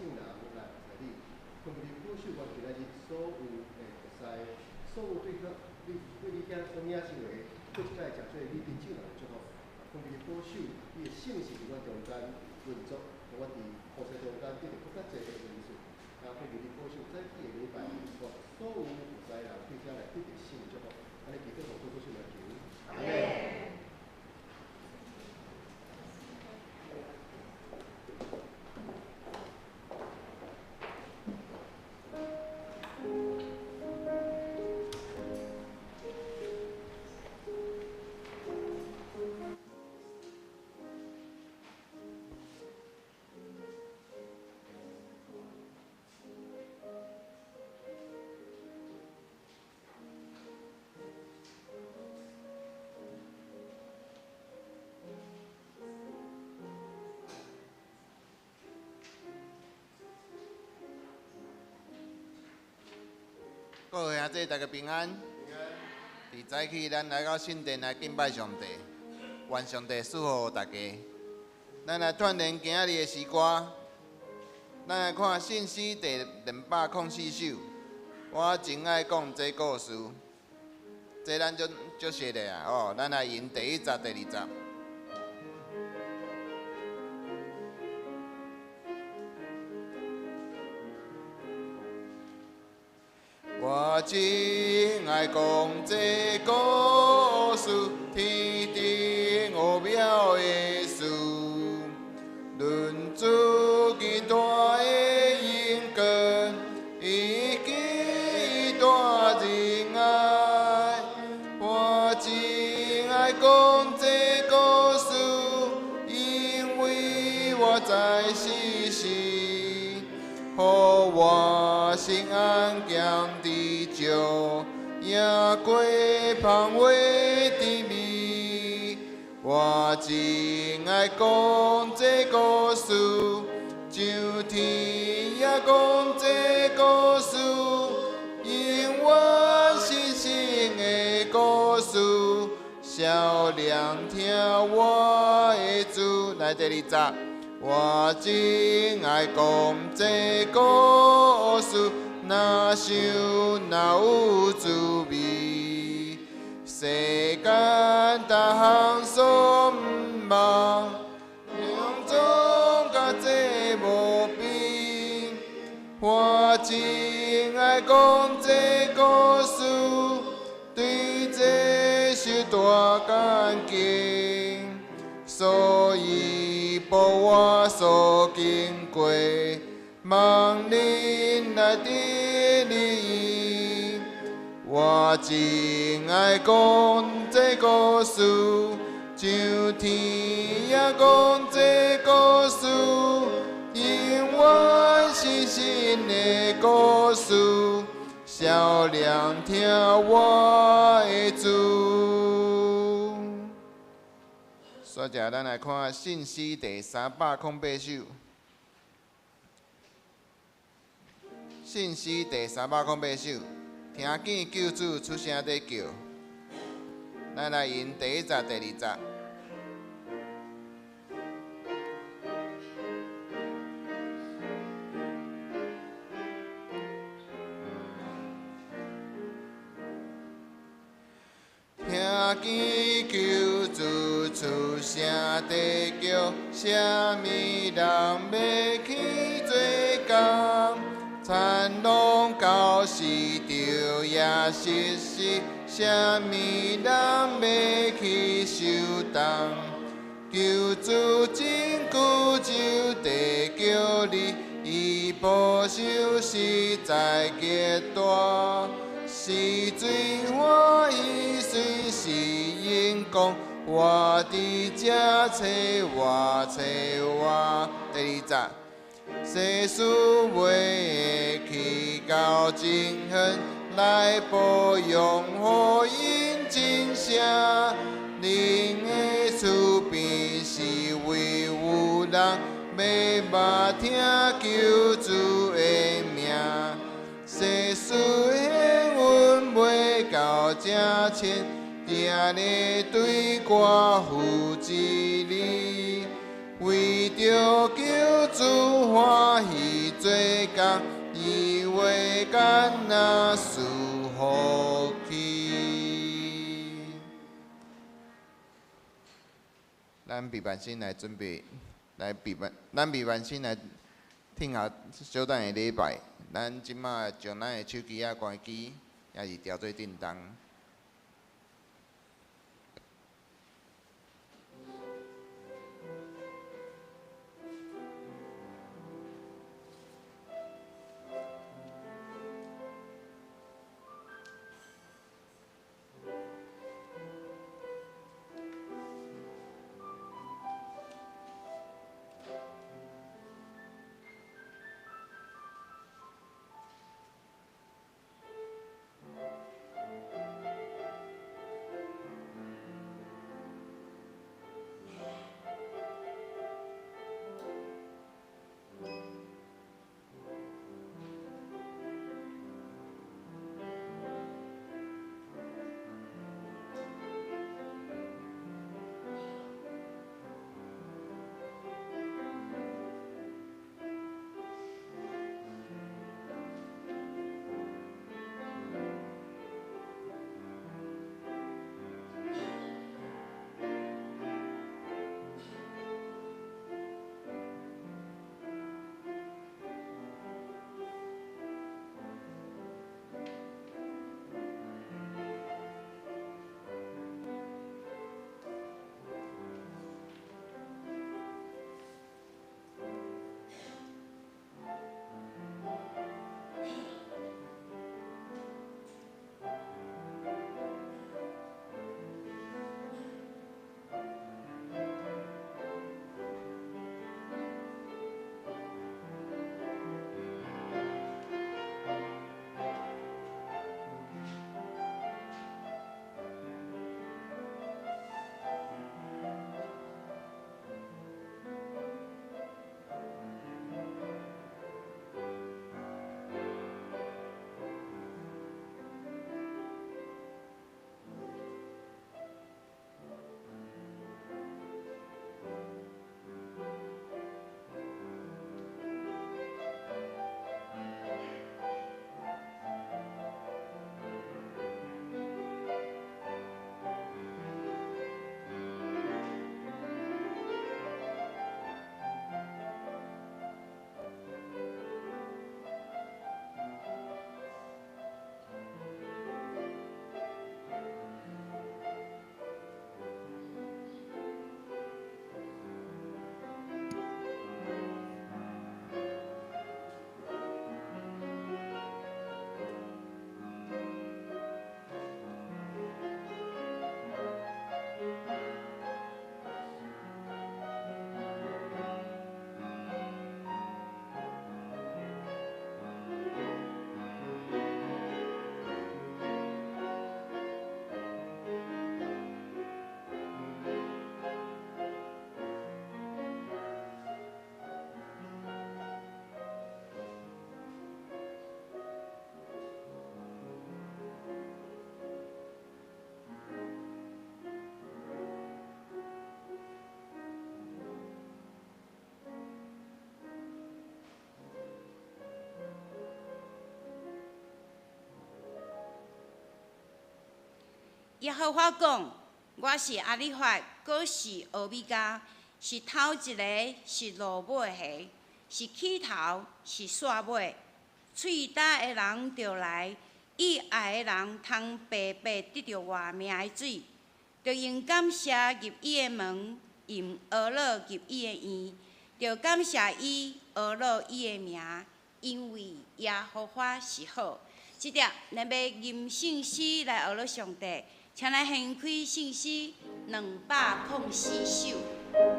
眾人來服侍你。懇求你保守阮今仔日所有的服侍，所有對遐對對你遐所領受的，過一擺誠做你對眾人的祝福。懇求你保守你的聖神佇阮中間運作，予阮佇服侍中間得著閣較濟的恩賜。啊，懇求你保守早起的禮拜，予所有服侍的人對遮來得著新的祝福。按呢祈禱奉主耶穌名求，阿們。各位兄弟，大家平安。佇早起，咱來到聖殿來敬拜上帝，願上帝賜福大家。咱來串聯今仔日的詩歌，咱來看信詩第204首。我真愛講這故事，這咱足足熟的啊！哦，咱來吟第一節、第二節。我真愛講這故事，天頂奧妙的事，論主基大的恩膏，以及大仁愛。我真愛講這故事，因為我在世時，予我心安兼知足，也過芳華甜美。我真愛講這故事，上天也講這故事，永遠新生的故事。少年聽我的主，來第二節。我真愛講這故事，若想若有滋味，世間逐項所毋望，兩種佮這無比。我真愛講這故事，對這受大感激，所以報我所經過，望恁來得利益。我真愛講這故事，上天也講這故事，永遠新生的故事。少年聽我的主。煞者，咱來看信詩第308首。信詩第308首，聽見救主出聲佇叫，咱來吟第一節、第二節。聽見救主出聲佇叫，啥物人欲去做工？田農到時著也實時，啥物人欲去受重？救主真久就佇叫你，伊保守實在極大。是最歡喜，隨時應講，我佇這找我找我。第二節，世事袂會去到真遠，來保養福音真聲。恁的厝邊是位有人欲捌聽救主的名。世事幸運袂到這親，定咧對歌賦之理，為著救主歡喜做工，伊话敢若赐福气。咱备办先来准备，来备办，咱备办先来听下小等的礼拜。咱这马将咱的手机仔关机，抑是调做振动。耶和华讲：我是阿利法，阁是欧米伽，是头一个，是落尾个，是起头，是煞尾。喙焦的人著来，伊爱的人通白白得著活命的水，著用感谢入伊的门，用呵咾入伊的院，著感谢伊，呵咾伊的名，因为耶和华是好。这碟，咱欲吟圣诗来呵咾上帝，请咱掀开圣诗204首，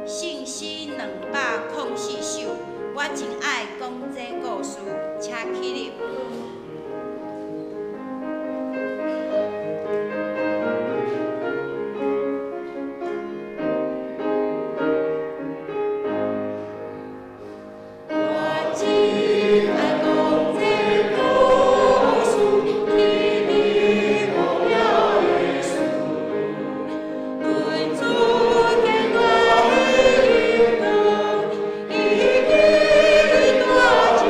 圣诗204首，我真爱讲这故事，请起立。我真爱讲这故事，天地奥妙的事，对主坚大的恩典，已经大真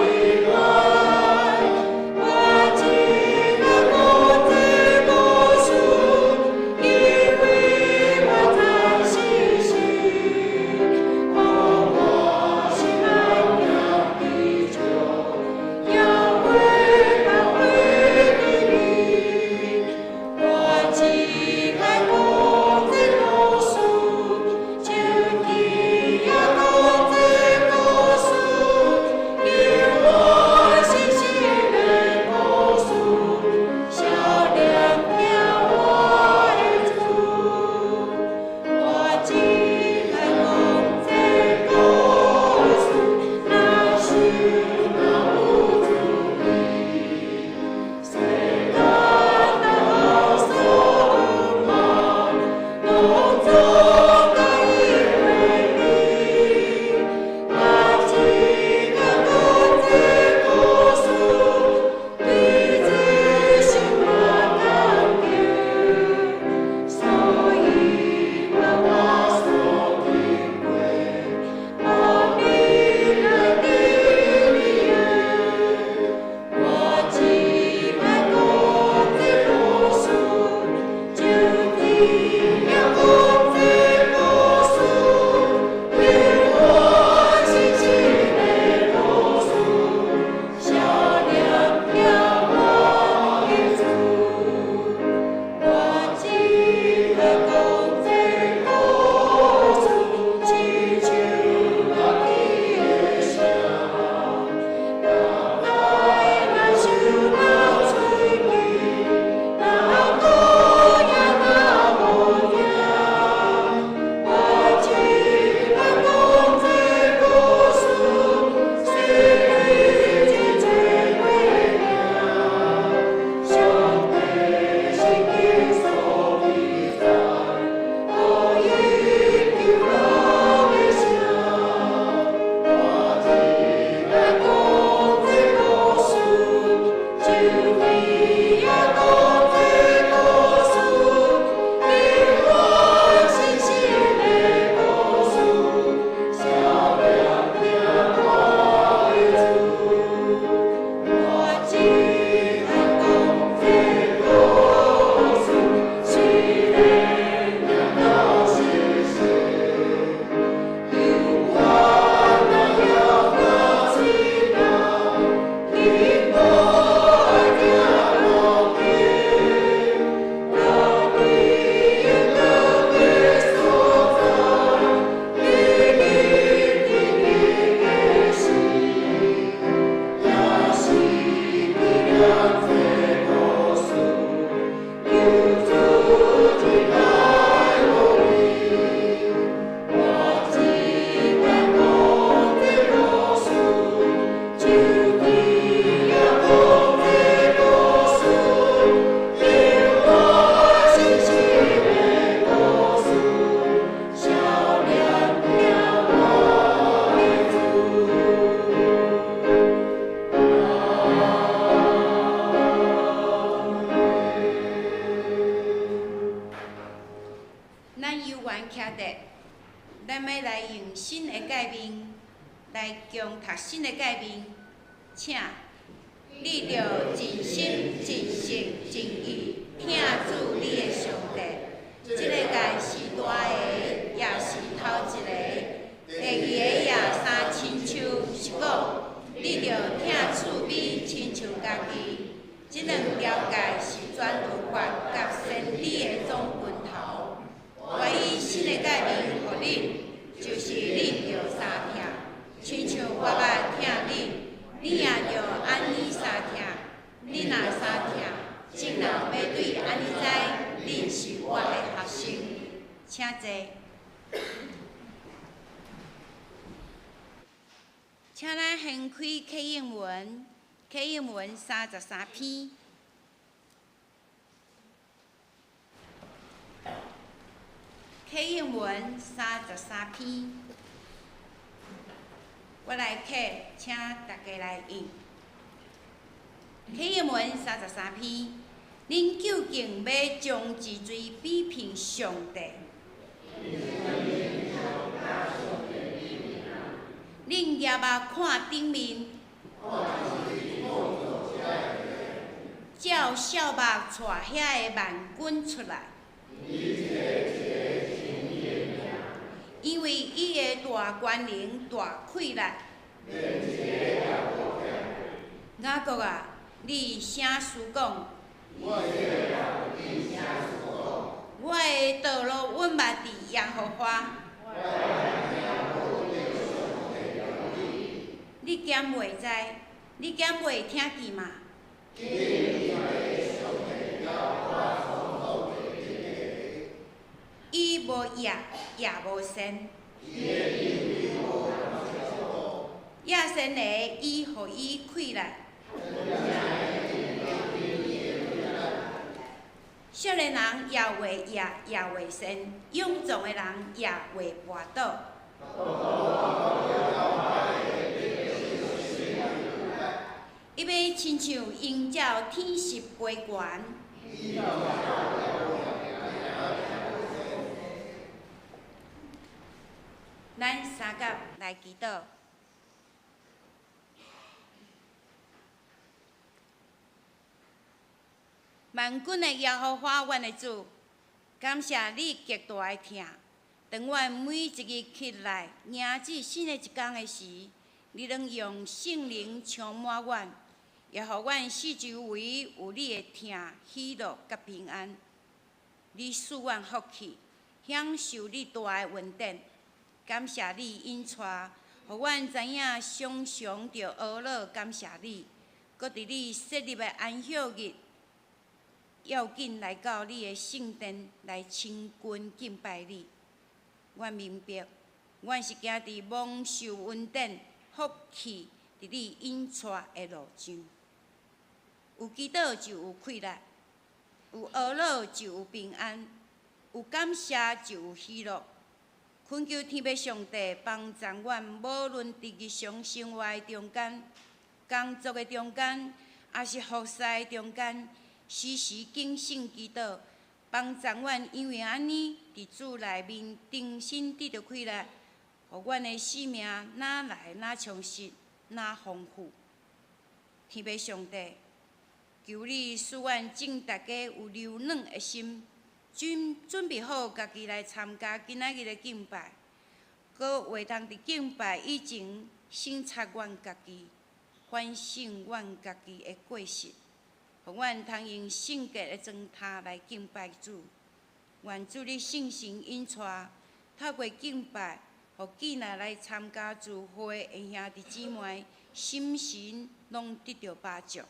新的誡命，來恭讀新的誡命，請你著盡心、盡性、盡意疼主你的上帝。這个誡是大的，也是頭一个。第二个也相親像，是講你著疼厝邊親像家己。這兩條誡是全律法佮先知的總根頭。我以新的誡命予恁，就是恁著相疼，親像我捌疼恁，恁也著按呢相疼。恁若相疼，眾人欲對按呢知，恁是我的學生。請坐。請咱掀開啟應文，啟應文33篇。啟應文三十三篇，我來啟，請大家來應。啟應文三十三篇，恁究竟欲將一錘比拼上帝？恁舉目看頂面，照數目帶遐个萬軍出來。因為伊的大權能、大氣力。雅各啊，你啥事講？我的道路穩捌佇耶和華。你敢袂知？你敢袂聽見嗎？伊無業，也無善。野善的，伊予伊氣力。少年人也袂業，也袂善；勇壯的人也袂跋倒。伊欲親像鷹照天時飛懸。咱三甲來祈禱。萬軍的耶和華，阮的主，感謝你極大的疼。當阮每一日起來迎接新的一工的時，你攏用聖靈充滿阮，也予阮四周圍有你的疼、喜樂佮平安。你賜阮福氣，享受你大的恩典。感謝你引帶，予阮知影常常著呵咾感謝你，閣佇你設立的安息日，要緊來到你的聖殿來親近敬拜你。阮明白，阮是行佇蒙受恩典、福氣佇你引帶的路上。有祈禱就有氣力，有呵咾就有平安，有感謝就有喜樂。懇求天父上帝幫助阮，無論佇日常生活的中間、工作的中間，抑是服侍的中間，時時警醒祈禱，幫助阮，因為按呢，佇主內面重新得著氣力，予阮的生命愈來愈充實、愈豐富。天父上帝，求你賜阮眾大家有柔軟的心。準備好家己來參加今仔日的敬拜，閣會當佇敬拜以前省察阮家己，反省阮家己的過失，予阮通用聖潔的狀態來敬拜主。願主你聖神引帶，透過敬拜，予進來來參加聚會的兄弟姊妹，心神攏得著飽足。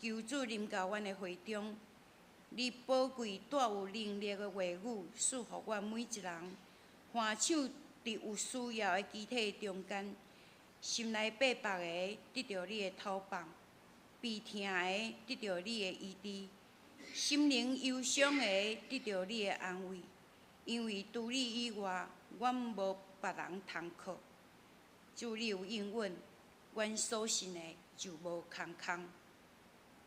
求主臨到阮的會中。你寶貴帶有能力的話語，賜予阮每一人，歡唱佇有需要的肢體中間，心內百縛的得著你的透放，悲痛的得著你的醫治，心靈憂傷的得著你的安慰。因為除你以外，阮無別人通靠。主你有應允，阮所信的就無空空。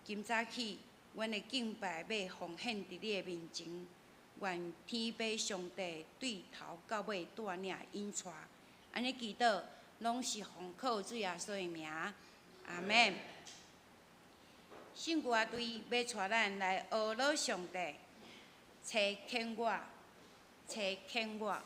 今早起，阮的敬拜欲奉獻佇你的面前，願天父上帝對頭到尾帶領引帶，按呢祈禱，攏是奉靠主耶穌的名，阿們。聖歌隊欲帶咱來學老上帝，差遣我，差遣我。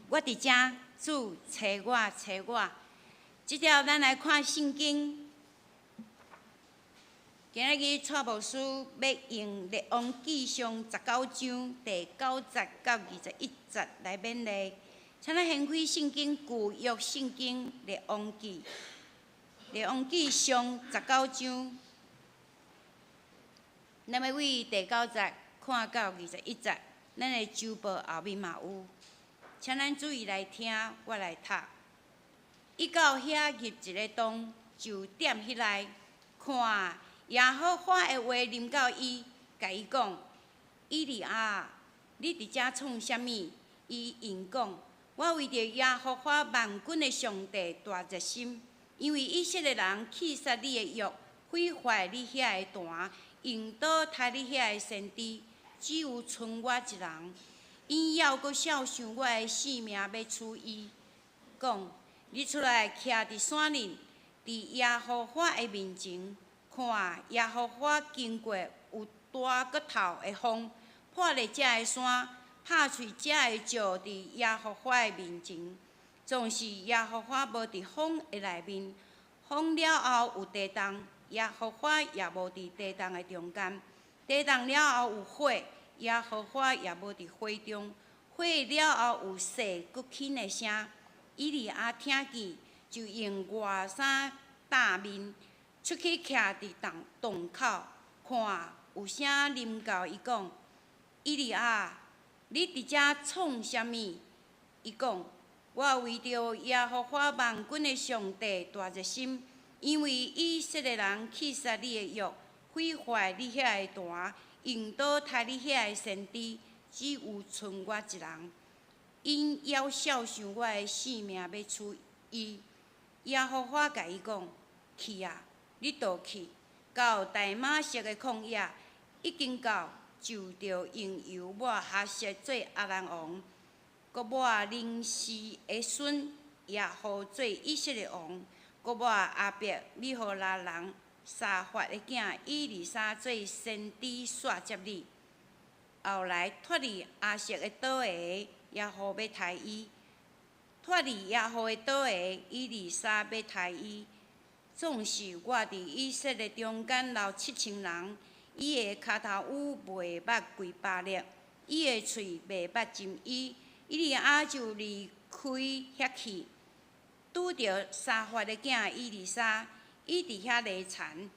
我佇遮，主差我，差我。這條咱來看聖經。今仔日蔡牧師欲用《列王紀上》19章第9節到21節來勉勵。請咱掀開聖經舊約聖經《列王紀》，《列王紀上》19章，咱欲對第九節看到21節，咱的周報後面嘛有。請咱注意來聽，我來讀。伊到遐入一个洞，就踮彼內看耶和華的話臨到伊，共伊講：以利亞，你佇遮創啥物？伊應講：我為著耶和華萬軍的上帝大熱心，因為以色列人棄殺你的約，毀壞你遐的壇，用刀刣你遐的先知，只有賰我一人。𪜶猶閣肖想我的性命，欲取伊。講：你出來徛佇山頂，佇耶和華的面前，看耶和華經過有大閣透的風，破裂這个山，拍碎這个石佇耶和華的面前。總是耶和華無佇風的內面，風了後有地動，耶和華也無佇地動的中間。地動了後有火，耶和華也無佇火中。火了後有細閣輕的聲。以利亞聽見，就用外衫罩面，出去徛佇洞洞口，看有聲臨到伊講：以利亞，你佇遮創啥物？伊講：我為著耶和華萬軍的上帝大熱心，因為以色列人棄殺你的約，毀壞你遐的壇，用刀刣你遐的先知，只有賰我一人。𪜶猶肖想我的性命欲取伊。耶和華共伊講：去啊，你倒去，到大馬色的曠野，已經到，就著用油抹哈薛做亞蘭王，閣抹寧示的孫耶戶做以色列王，閣抹亞伯米何拉人沙法的囝以利沙做先知紲接你。後來脫離亞述的刀下，耶戶欲刣伊；脫離耶戶的刀下，以利沙欲刣伊。總是我佇以色列中間留7000人，伊的跤頭趺袂捌幾百粒，伊的喙袂捌斟伊。以利亞就離開遐去，拄著沙法的囝以利沙，伊佇遐犁田，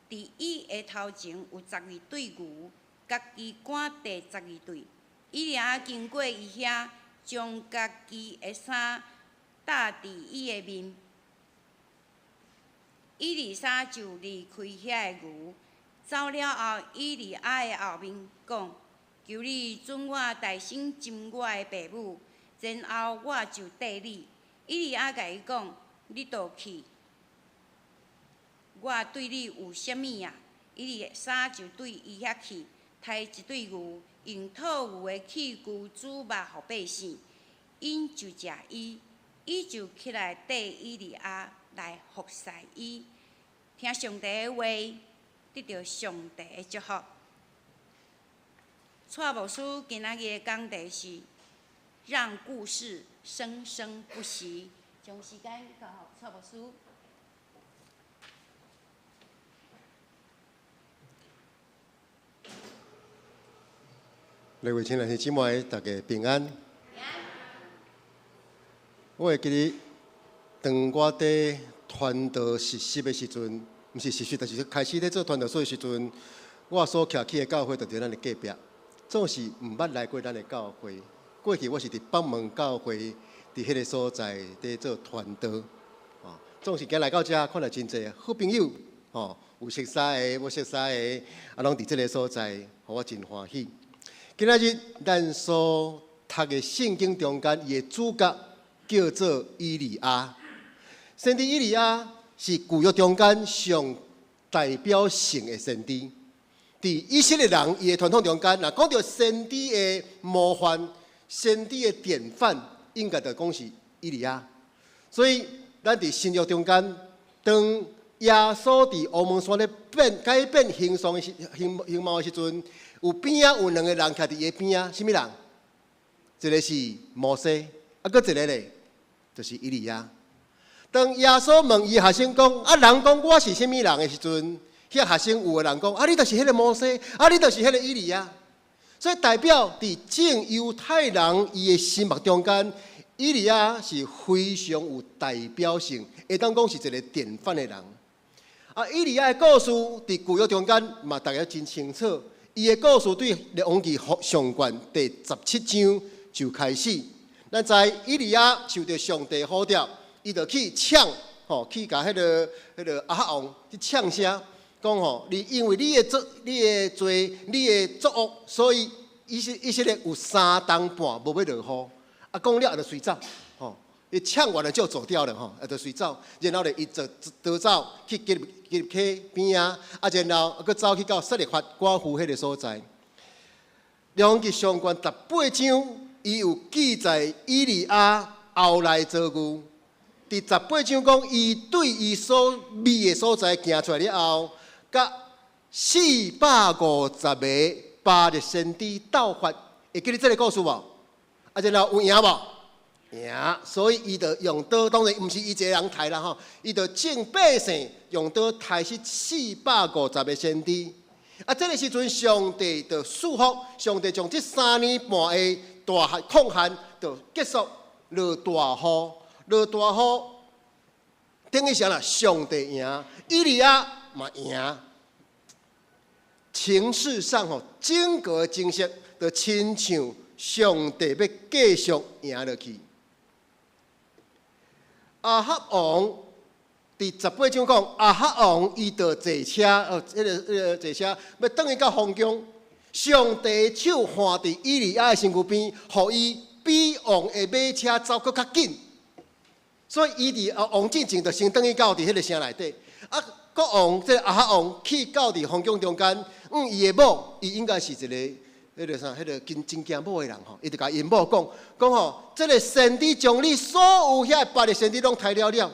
佇伊的頭前有12對牛，家己趕第12對。以利亞經過伊遐，將家己的衫罩佇伊的面。以利沙就離開遐个牛，走了後，以利亞的後面講：求你准我代先斟我的爸母，然後我就綴你。以利亞共伊講：你倒去，我對你有啥物啊？以利沙就對伊遐去，刣一對牛，用討牛的器具煮肉予百姓，𪜶就食伊，伊就起來綴以利亞來服侍伊。聽上帝的話，得著上帝的祝福。蔡牧師今仔日的講題是讓故事生生不息。將時間交予蔡牧師。各位親愛的姊妹，大家平安。我會記得，當我佇傳道實習的時陣，毋是實習，就是開始咧做傳道書的時陣，我所徛起的教會就佇咱的隔壁，總是毋捌來過咱的教會。過去我是佇北門教會，佇彼个所在佇做傳道，哦，總是今來到遮，看著真濟好朋友，吼，有熟似的，無熟似的，啊，攏佇這个所在，予我真歡喜。今仔日咱所讀的聖經中間，伊的主角叫做以利亞。先知以利亞是舊約中間上代表性的先知。佇以色列人伊的傳統中間，若講著先知的模範、先知的典範，應該就講是以利亞。所以，咱佇新約中間，當耶穌佇烏蒙山咧變改變形象的時形形貌的時陣，有邊仔有兩个人徛佇伊的邊仔，啥物人？一个是摩西，啊，閣一个咧，就是以利亞。當耶穌問伊學生講：啊，人講我是啥物人的時陣，遐學生有的人講：啊，你就是彼个摩西，啊，你就是彼个以利亞。所以代表佇眾猶太人伊的心目中間，以利亞是非常有代表性，會當講是一个典範的人。啊，以利亞的故事佇舊約中間嘛，大家真清楚。伊的故事對列王紀上卷第十七章就開始。咱知以利亞受著上帝呼召，伊就去嗆吼，去共彼个亞哈王去嗆聲，講吼，你因為你的罪，你的作惡，所以以色列有三冬半無欲落雨。啊，講了就隨走，吼，伊嗆完了就走掉了吼，啊，就隨走。然後咧，伊就逃走去基立溪邊仔，啊，然後閣走去到撒勒法寡婦彼个所在。列王紀上卷十八章，伊有記載以利亞後來遭遇。佇十八章講，伊對伊所覓的所在行出來了後，佮450个巴力先知鬥法，會記得這个故事無？啊，然後有贏無？贏，所以伊就用刀，當然毋是伊一个人刣啦吼，伊就眾百姓用刀刣死450个先知。啊，這个時陣上帝就賜福，上帝將這三年半的大旱曠旱就結束，落大雨，落大雨，等於啥啦？上帝贏，以利亞嘛贏。情勢上吼，整個情勢就親像上帝欲繼續贏落去。亞哈王佇18章講，亞哈王伊就坐車，哦，彼個坐車欲轉去到皇宮。上帝手看佇以利亞的身軀邊，予伊比王的馬車走閣較緊。所以伊佇王進前就先轉去到佇彼個城內底。啊，國王這個亞哈王去到佇皇宮中間，伊的某，伊應該是一個彼個啥，彼個真真驚某的人吼，伊就共𪜶某講，講吼，這個先知將你所有遐巴力先知攏刣了了，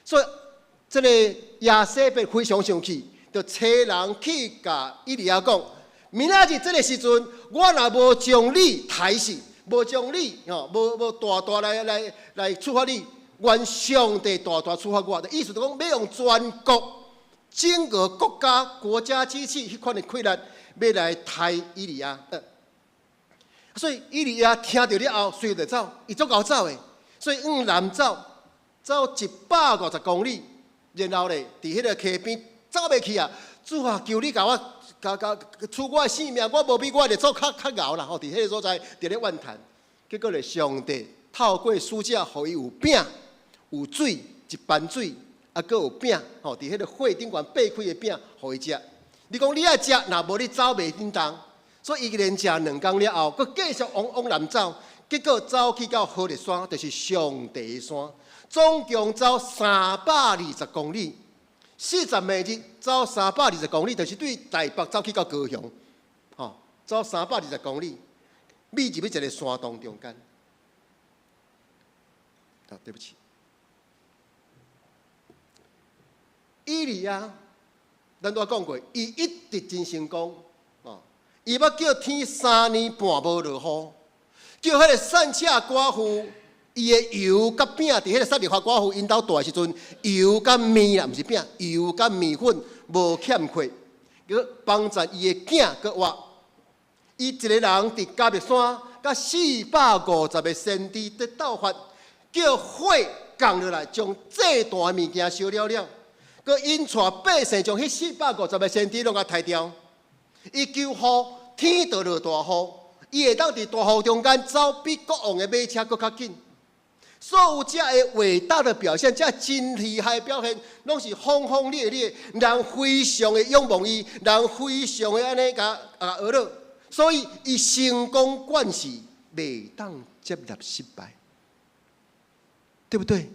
所以這個耶洗別非常生氣，就差人去共以利亞講，明仔日這個時陣，我若無將你刣死，無將你吼，無大大來處罰你，願上帝大大處罰我。意思就講，欲用全國整個國家國家機器彼款的氣力，欲來刣以利亞。所以以利亞聽著了後，隨就走，伊足𠢕走的，所以往南走，走150公里，然後咧，佇彼個溪邊走袂去啊！主啊，求你共我，共共取我的性命，我無比我會做較較𠢕啦吼！佇彼個所在，佇咧怨嘆，結果咧，上帝透過使者，予伊有餅、有水，一盤水，啊，閣有餅，吼！佇彼個火頂懸擘開的餅，予伊食。你講你愛食，若無你走袂振動，所以伊連食2工了後，閣繼續往南走，結果走去到何烈山，就是上帝的山，總共走320公里。40暝日走三百二十公里，就是對台北走去到高雄，吼，走三百二十公里，覕入去一個山洞中間。啊，對不起，以利亞，咱拄仔講過，伊一直真成功，哦，伊捌叫天3年半無落雨，叫彼個散赤寡婦。伊的油佮餅佇彼個撒勒法寡婦𪜶兜蹛的時陣，油佮麵啦，毋是餅，油佮麵粉無欠缺，閣幫助伊的囝閣活。伊一個人佇迦密山，佮450個先知佇鬥法，叫火降落來，將祭壇的物件燒了了，閣引帶百姓將彼450個先知攏共刣掉。伊求雨，天就落大雨，伊會當佇大雨中間走比國王的馬車閣較緊。所有這个偉大的表現，這真厲害的表現，攏是轟轟烈烈，人非常的仰望伊，人非常的按呢共啊學落，所以伊成功慣是袂當接納失敗，對不對？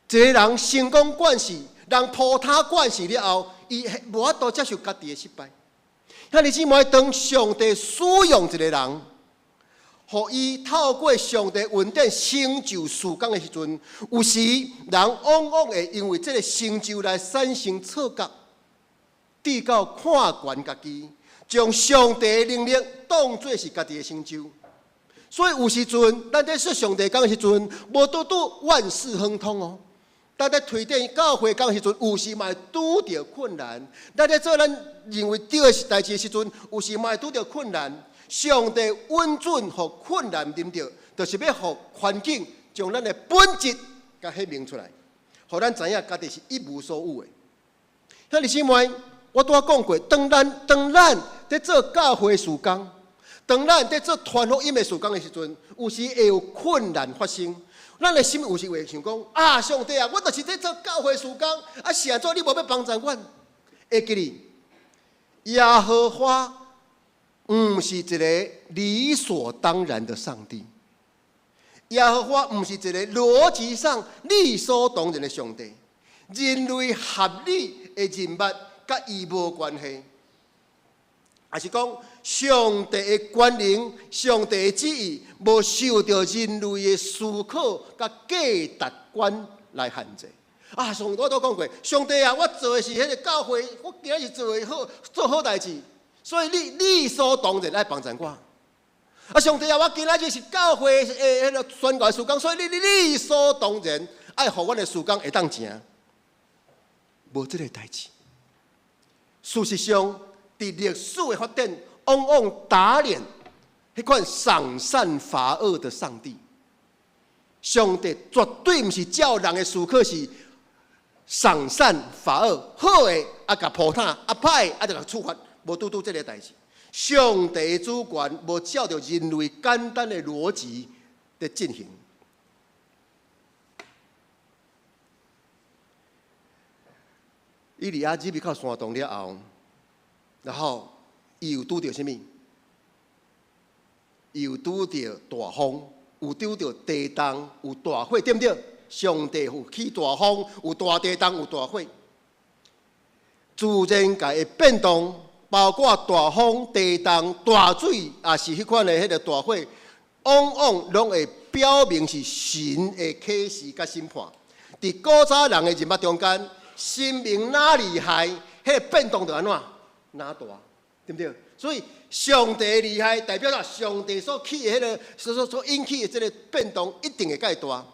一個人成功慣勢，人抱他慣勢了後，伊無法度接受家己的失敗。兄弟姊妹，當上帝使用一個人，予伊透過上帝恩典成就事工的時陣，有時人往往會因為這个成就來產生錯覺，直到看懸家己，將上帝的能力當做是家己的成就。所以有時陣，咱佇說上帝工的時陣，無拄拄萬事亨通哦。咱佇推展教會工的時陣，有時嘛會拄著困難。咱佇做咱認為對的代誌的時陣，有時嘛會拄著困難。上帝允准予困難臨到，就是欲予環境將咱的本質共顯明出來，予咱知影家己是一無所有的。兄弟姊妹，我拄仔講過，當咱佇做教會事工，當咱佇做傳福音的事工的時陣，有時會有困難發生。咱的心有時會想講：啊，上帝啊，我就是佇做教會事工，啊，是按怎你無欲幫助阮？會記得耶和華毋是一個理所當然的上帝，耶和華毋是一個邏輯上理所當然的上帝。人類合理的認捌，佮伊無關係，抑是講上帝的權能、上帝的旨意，無受著人類的思考佮價值觀來限制。啊，上我都講過，上帝啊，我做的是彼個教會，我今仔日做的好，做好代誌。所以你理所當然愛幫助我。啊，上帝啊，我今仔日是教會的彼個宣教事工，所以你理所當然愛予阮的事工會當成。無這个代誌。事實上，佇歷史的發展，往往打臉彼款賞善罰惡的上帝。上帝絕對毋是照人的思考是賞善罰惡，好的啊共鋪毯，啊歹的啊就共處罰，無拄拄這个代誌。上帝主權無照著人類簡單的邏輯佇進行。以利亞入去到山洞了後，然後伊有拄著啥物？伊有拄著大風，有拄著地動，有大火，對毋對？上帝有起大風，有大地動，有大火。自然界的變動，包括大風、地動、大水，抑是彼款的彼个大火，往往攏會表明是神的啟示佮審判。佇古早人的人物中間，神明若厲害，彼个變動就按怎？若大，對毋對？所以上帝厲害，代表啥？上帝所起的彼个所引起的這个變動，一定會蓋大。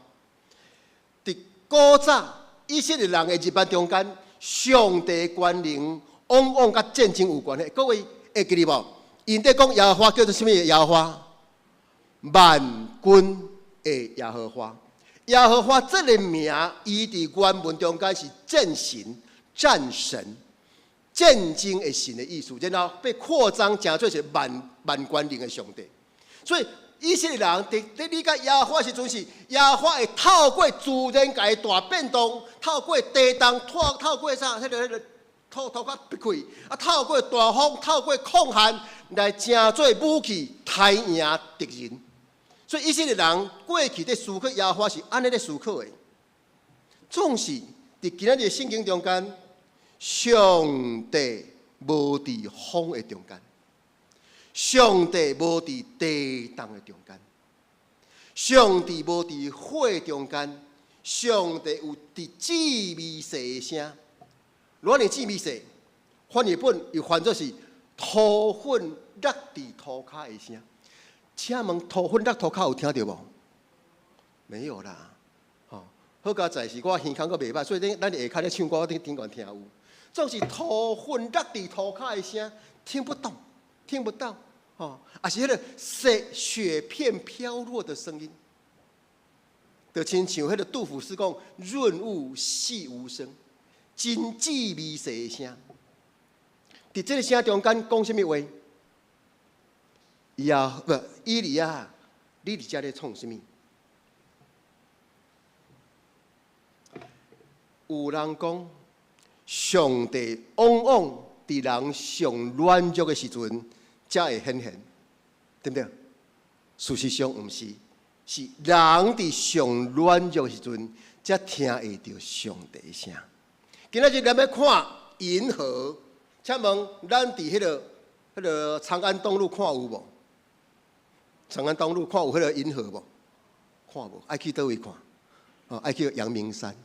佇古早以色列人的日版中間，上帝權能往往佮戰爭有關係。各位會記得無？𪜶佇講耶和華叫做啥物？耶和華萬軍的耶和華。耶和華這个名，伊佇原文中間是戰神、戰神、戰爭的神的意思，然後被擴張成做是萬萬權能的上帝。所以以色列人佇理解耶和華時陣是耶和華會透過自然界的大變動，透過地動，透過啥？彼个彼个土土較逼開，啊，透過大風，透過曠旱來成做武器，刣贏敵人。所以以色列人過去佇思考耶和華是按呢咧思考的。總是佇今仔日聖經中間，上帝無佇風的中間，上帝無佇地動的中間，上帝無佇火的中間，上帝有佇至微細的聲。偌爾至微細，翻譯本又翻做是土粉落佇塗跤的聲。請問土粉落塗跤有聽著無？沒有啦，吼！好佳哉是我耳孔閣袂歹，所以咱佇下跤咧唱歌，我頂懸聽有。總是土粉落佇塗跤的聲，聽不懂，聽不到，吼！抑是彼个雪片飄落的聲音，就親像彼个杜甫詩講：潤物細無聲，真至微細的聲。佇這个聲中間講啥物話？亞不以利亞，你佇遮咧創啥物？有人講，上帝往往佇人上軟弱的時陣，才會顯現，對毋對？事實上毋是，是人佇上軟弱的時陣，才聽會著上帝的聲。今仔日咱欲看銀河，請問咱佇彼个長安東路看有無？長安東路看有彼个銀河無？看無，愛去佗位看？哦，愛去陽明山，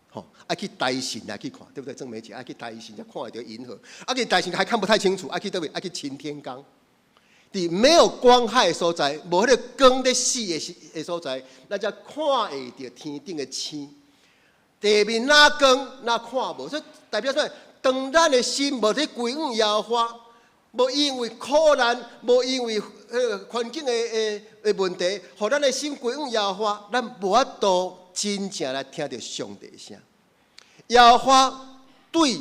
吼，愛去大神來去看，對不對？鄭美姐愛去大神才看會著銀河，啊去大神還看不太清楚，愛去佗位？愛去擎天崗，佇沒有光害的所在，無彼个光咧射的所在，咱才看會著天頂的星。地面若光，若看無，所以代表啥？當咱的心無佇歸向耶和華，無因為苦難，無因為彼个環境的問題，予咱的心歸向耶和華，咱無法度真正來聽著上帝的聲。耶和華對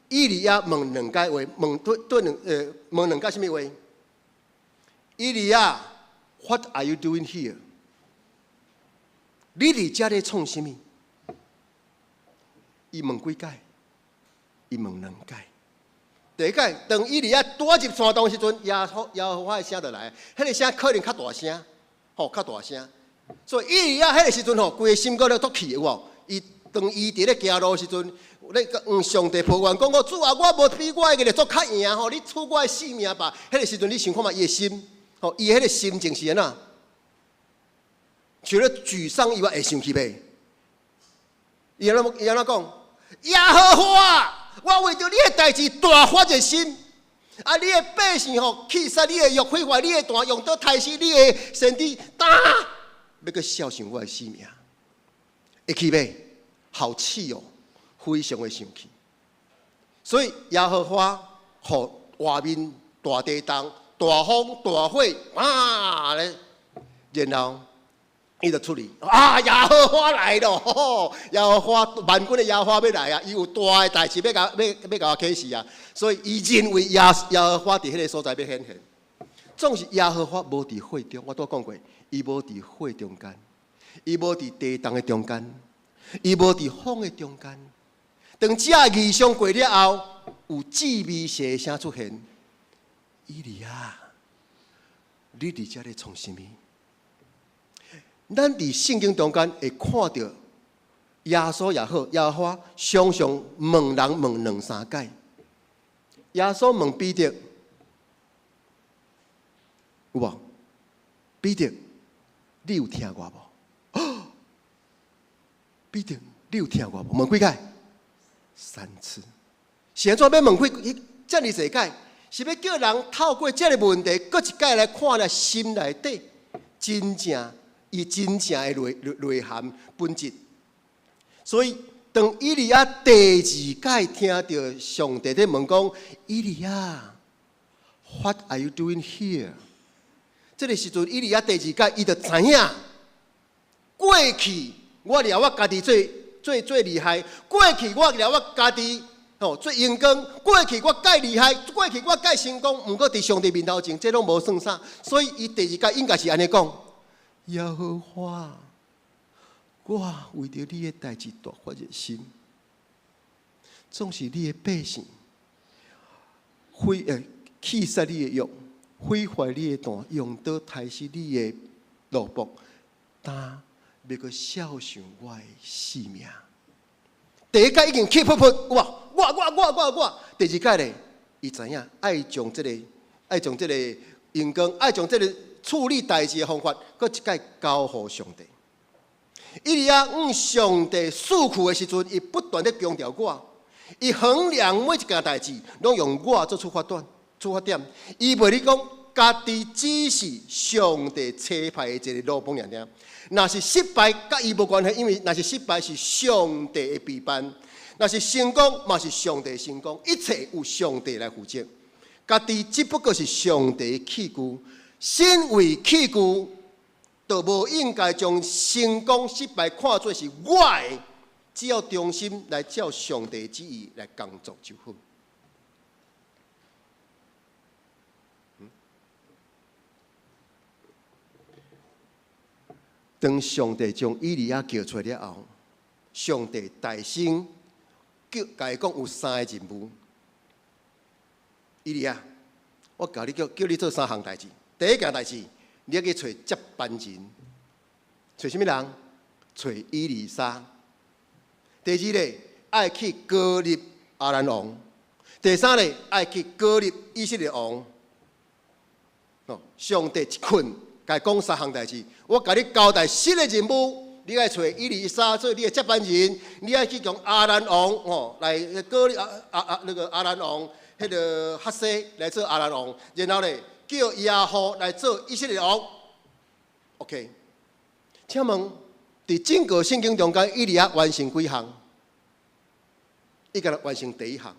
以利亞問兩擺話，問對對兩問兩擺啥物話？以利亞，What are you doing here？你佇遮咧創啥物？伊問幾擺？伊問兩擺。第一擺，當以利亞拄仔入山洞時陣，耶和華的聲就來，彼个聲可能較大聲，吼，較大聲。所以以利亞彼个時陣吼，規个心閣咧足氣有無？伊當伊佇咧行路時陣，咧向上帝抱怨講：講主啊，我無比我的列祖較贏吼，你取我的性命吧。彼个時陣你想看覓伊的心，吼，伊彼个心情是按怎？除了沮喪以外，會生氣袂？伊按怎講？耶和華，我為著你的代誌大發熱心，啊！你的百姓吼，棄殺你的約，毀壞你的壇，用刀刣死你的先知，呾欲閣肖想我的性命，會氣袂？好氣哦，非常的生氣。所以耶和華予外面大地動、大風、大火啊咧，然後伊就出去啊！耶和華來咯！吼，耶和華萬軍的耶和華欲來啊！伊有大的代誌欲共欲欲共我啟示啊！所以伊認為耶和華佇彼个所在欲顯現。總是耶和華無佇火中，我拄講過，伊無佇火中間，伊無佇地動的中間，伊無佇風的中間。當這異象過了後，有致命蛇的聲出現。以利亞，你佇遮咧創啥物？咱佇聖經中間會看著耶穌也好，耶和華常常問人問兩三擺。耶穌問彼得，有無？彼得，你有疼我無？彼得，你有疼我無？問幾擺？三次。是按怎欲問幾遮爾濟擺？是欲叫人透過這个問題，閣一擺來看咧心內底真正伊真正的內涵本質。所以，當以利亞第二擺聽著上帝咧問講：以利亞，What are you doing here？這个時陣，以利亞第二擺，伊就知影過去我掠我家己最最最厲害，過去我掠我家己吼最榮光，過去我蓋厲害，過去我蓋成功，毋過佇上帝面頭前，這攏無算啥。所以，伊第二擺應該是按呢講：耶和華，我為著你的代誌大發熱心，總是你的百姓毀棄殺你的約，毀壞你的壇，用刀刣死你的奴僕，但欲閣肖想我的性命。第一擺已經氣噗噗，哇！我我我我我。第二擺咧，伊知影愛將這个愛將這个榮光，愛將這个處理代誌的方法，閣一擺交予上帝。以利亞向上帝訴苦的時陣，伊不斷咧強調我，伊衡量每一件代誌，攏用我做出發點。出發點，伊袂咧講家己只是上帝差派的一个奴僕爾爾。若是失敗，佮伊無關係，因為若是失敗是上帝的備辦；若是成功，嘛是上帝的成功。一切由上帝來負責。家己只不過是上帝的器具，身為器具，就無應該將成功失敗看做是我的，只要忠心來照上帝旨意來工作就好。當上帝將以利亞叫出來了後，上帝大聲叫，共伊講有三个任務。以利亞，我共你叫叫你做三項代誌。第一件代誌，你欲去揣接班人，揣啥物人？揣以利沙。第二个，愛去膏立亞蘭王。第三个，愛去膏立以色列王。哦，上帝一困。共伊講三項代誌，我共你交代新的任務，你愛揣以利沙做你的接班人，你愛去共亞蘭王吼來膏立啊那个亞蘭王，彼个哈西來做亞蘭王，然後咧叫耶戶來做以色列王。OK，請問佇整個聖經中間，以利亞完成幾項？伊干焦完成第一項。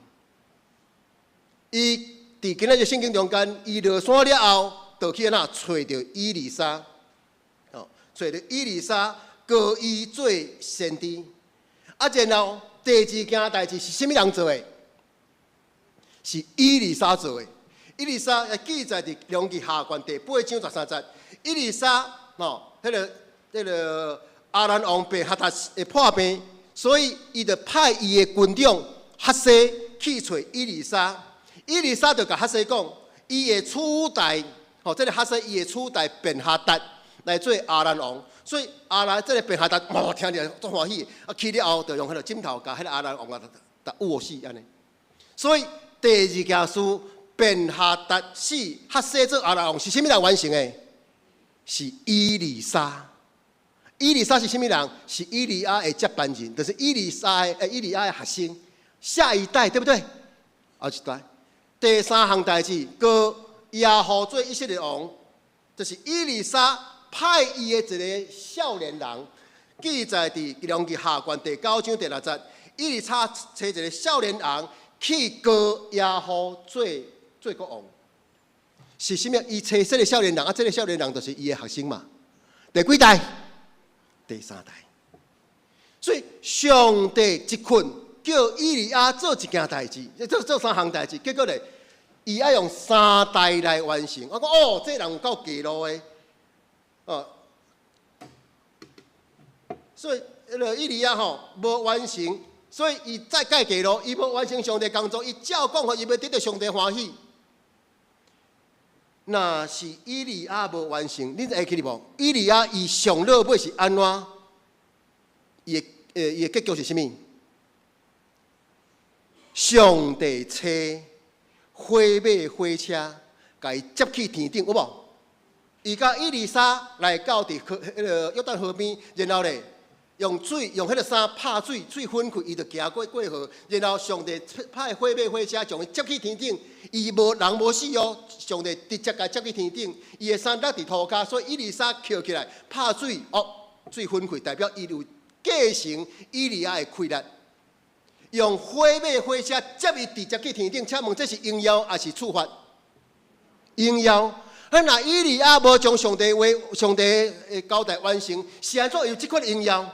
伊佇今仔日聖經中間，伊落山了後，就去按怎揣著以利沙，哦，揣著以利沙膏伊做先知。啊，然後第二件代誌是啥物人做的？是以利沙做的。以利沙會記載佇列王紀下卷第八章十三節。以利沙哦，彼个亞蘭王便哈達會破病，所以伊就派伊的軍長哈西去揣以利沙。以利沙就共哈西講，伊會取代。哦，這个哈西伊會取代便哈達來做亞蘭王，所以亞蘭這个便哈達，哦，聽著足歡喜，啊，去了後就用彼个枕頭共彼个亞蘭王啊，挃挃死按呢。所以第二件事，便哈達死，哈西做亞蘭王是啥物人完成的？是以利沙。以利沙是啥物人？是以利亞的接班人，就是以利沙的以利亞的學生，下一代對不對？後一代。第三項代誌，膏耶戶做以色列王，就是以利沙派伊的一个少年人，記載佇列王紀下卷第九章第六節。以利沙揣一个少年人去膏耶戶做國王，是啥物？伊揣這个少年人，啊，這个少年人就是伊的學生嘛。第幾代？第三代。所以上帝一困叫以利亞做一件代誌，做三項代誌，結果咧，伊愛用三代來完成。我講哦，這人有夠計路的，哦。所以彼个以利亞吼無完成，所以伊再蓋計路，伊無完成上帝工作，伊照講吼，伊欲得著上帝歡喜。若是以利亞無完成，恁會記得無？以利亞伊上落尾是按怎？伊的結局是啥物？上帝差火馬火車，共伊接去天頂，有無？伊佮以利沙來到佇彼个約旦河邊，然後咧用水用彼个衫拍水，水分開，伊就行過河。然後上帝派火馬火車將伊接去天頂，伊無人無死哦，上帝直接共伊接去天頂，伊的衫落佇塗跤，所以以利沙抾起來拍水，哦，水分開，代表伊有繼承以利亞的氣力。用火馬火車接伊直接去天頂，請問這是榮耀抑是處罰？榮耀。啊，若以利亞無將上帝話、上帝的交代完成，是按怎有這款榮耀？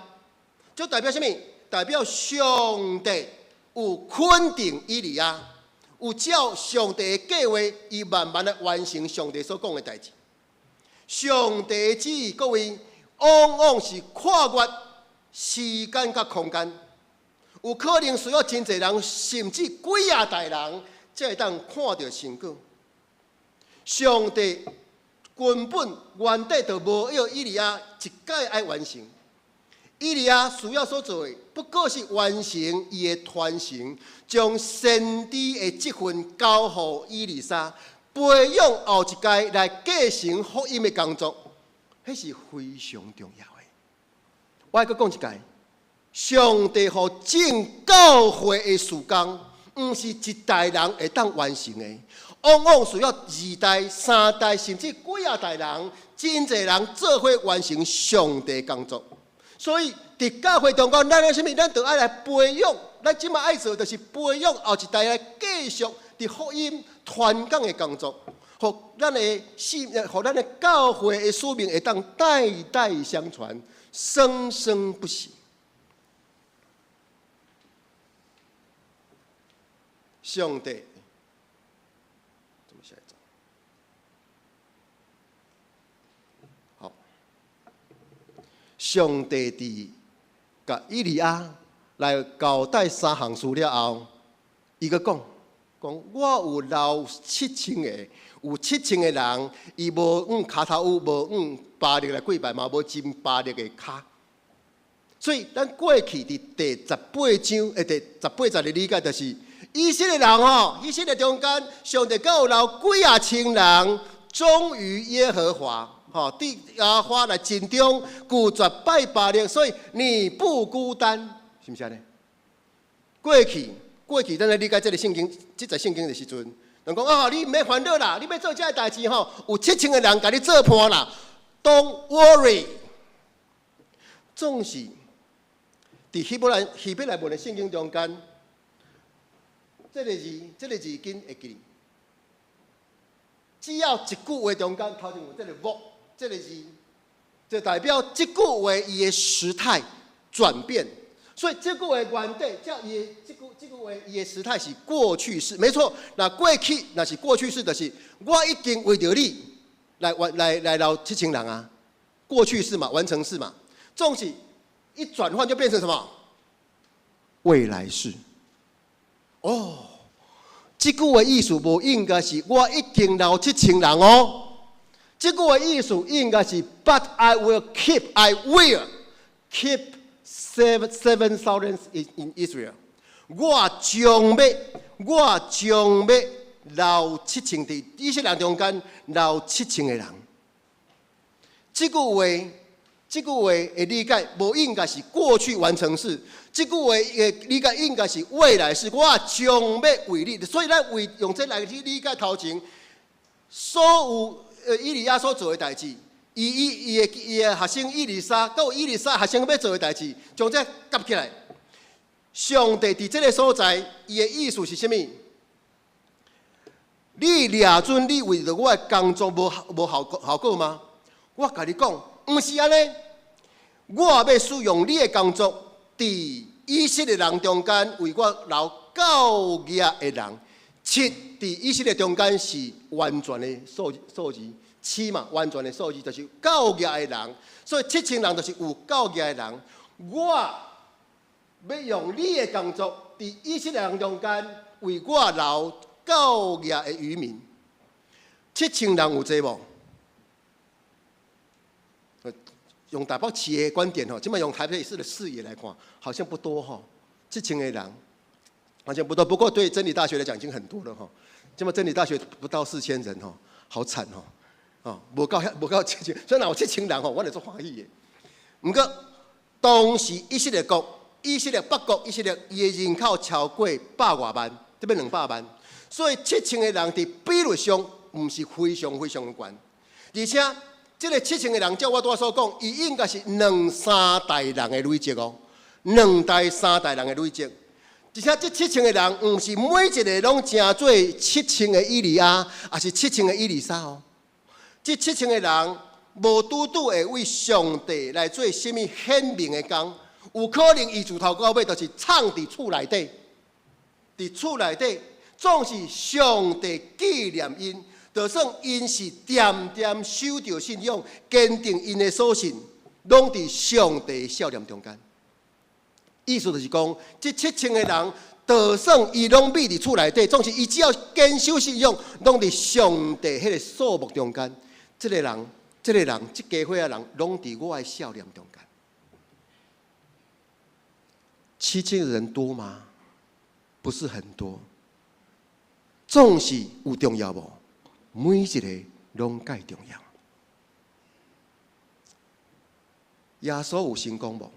這代表啥物？代表上帝有肯定以利亞，有照上帝的計劃，伊慢慢來完成上帝所講的代誌。上帝旨意，各位，往往是跨越時間佮空間。有可能需要真濟人，甚至幾仔代人，才會當看著成果。上帝根本原底就無要以利亞一擺愛完成。以利亞需要所做的，不過是完成伊的傳承，將先知的職分交予以利沙，培養後一代來繼承福音的工作，彼是非常重要的。我愛閣講一擺。上帝予眾教會的事工，毋是一代人會當完成的，往往需要二代、三代，甚至幾仔代人，真濟人做伙完成上帝工作。所以，佇教會中間，咱愛啥物？咱就愛來培養，咱這馬愛做，就是培養後一代來繼續佇福音傳講的工作，予咱的使，予咱的教會的使命會當代代相傳，生生不息。上帝，怎麼下一張？好，上帝佇共以利亞來交代三項事了後，伊閣講，講我有留七千个，有七千个人，伊無向跤頭趺，無向巴力來跪拜，嘛無斟巴力的跤。所以，咱過去佇第十八章，第十八節的理解就是。以色列人吼，以色列中間，上帝閣有留幾仔千人忠於耶和華，吼，佇耶和華來盡忠，拒絕拜巴力，所以你不孤單，是毋是按呢？過去，過去，咱來理解這个聖經，這節聖經的時陣，人講啊，你毋免煩惱啦，你欲做這个代誌吼，有七千个人共你做伴啦，Don't worry，總是佇希伯來文的聖經中間。這個字，這個字緊會記。只要一句話中間頭前有這个莫這个字，就代表這句話伊的時態轉變。所以這句話原底，叫伊的這句這句話伊的時態是過去式，沒錯。若過去若是過去式，就是我已經為著你來完來來留七千人啊。過去式嘛，完成式嘛。總是一轉換就變成什麼？未來式。哦，這句話意思無應該是我已經留七千人哦。這句話意思應該是，But I will keep, I will keep 7,000 in Israel。我將欲，我將欲留七千佇以色列中間留七千个人。這句話，這句話的理解無應該是過去完成式。這句話的理解應該是未來式，我將欲為你，所以咱為用這來去理解頭前所有以利亞所做的代誌，伊伊伊的伊的學生以利沙，閣有以利沙學生欲做的代誌，將這夾起來。上帝佇這个所在，伊的意思是啥物？你掠準你為著我的工作無無效果效果嗎？我共你講，毋是按呢。我欲使用你的工作，佇以色列人中間為我留夠額的人。七佇以色列中間是完全的數字，七嘛，完全的數字就是夠額的人。所以7000人就是有夠額的人。我欲用你的工作，佇以色列人中間為我留夠額的餘民。七千人有濟無？用台北市的觀點吼，這擺用台北市的視野來看，好像不多吼。七千個人好像不多，不過對真理大學來講已經很多了吼。這擺真理大學不到4000人吼，好慘吼。哦，無夠無夠七千，所以若有七千人吼，我會足歡喜的。毋過當時以色列國、以色列北國、以色列伊的人口超過百外萬，這欲200萬，所以七千個人佇比率上毋是非常非常懸，而且這个七千個人，照我拄仔所講，伊應該是兩三代人的累積哦，兩代三代人的累積。而且這七千個人，毋是每一个攏成做七千个以利亞，抑是七千个以利沙哦。這七千个人無拄拄會為上帝來做啥物顯明的工，有可能伊自頭到尾就是藏佇厝內底，佇厝內底總是上帝紀念𪜶。就算𪜶是恬恬守著信仰，堅定𪜶的所信，攏佇上帝笑臉中間。意思就是講，這七千個人，就算伊攏秘佇厝內底，總是伊只要堅守信仰，攏佇上帝彼个數目中間。這个人，這个人，這家伙仔人，攏佇我的笑臉中間。七千個人多嗎？不是很多。總是有重要無？每一个攏蓋重要。耶穌有成功無？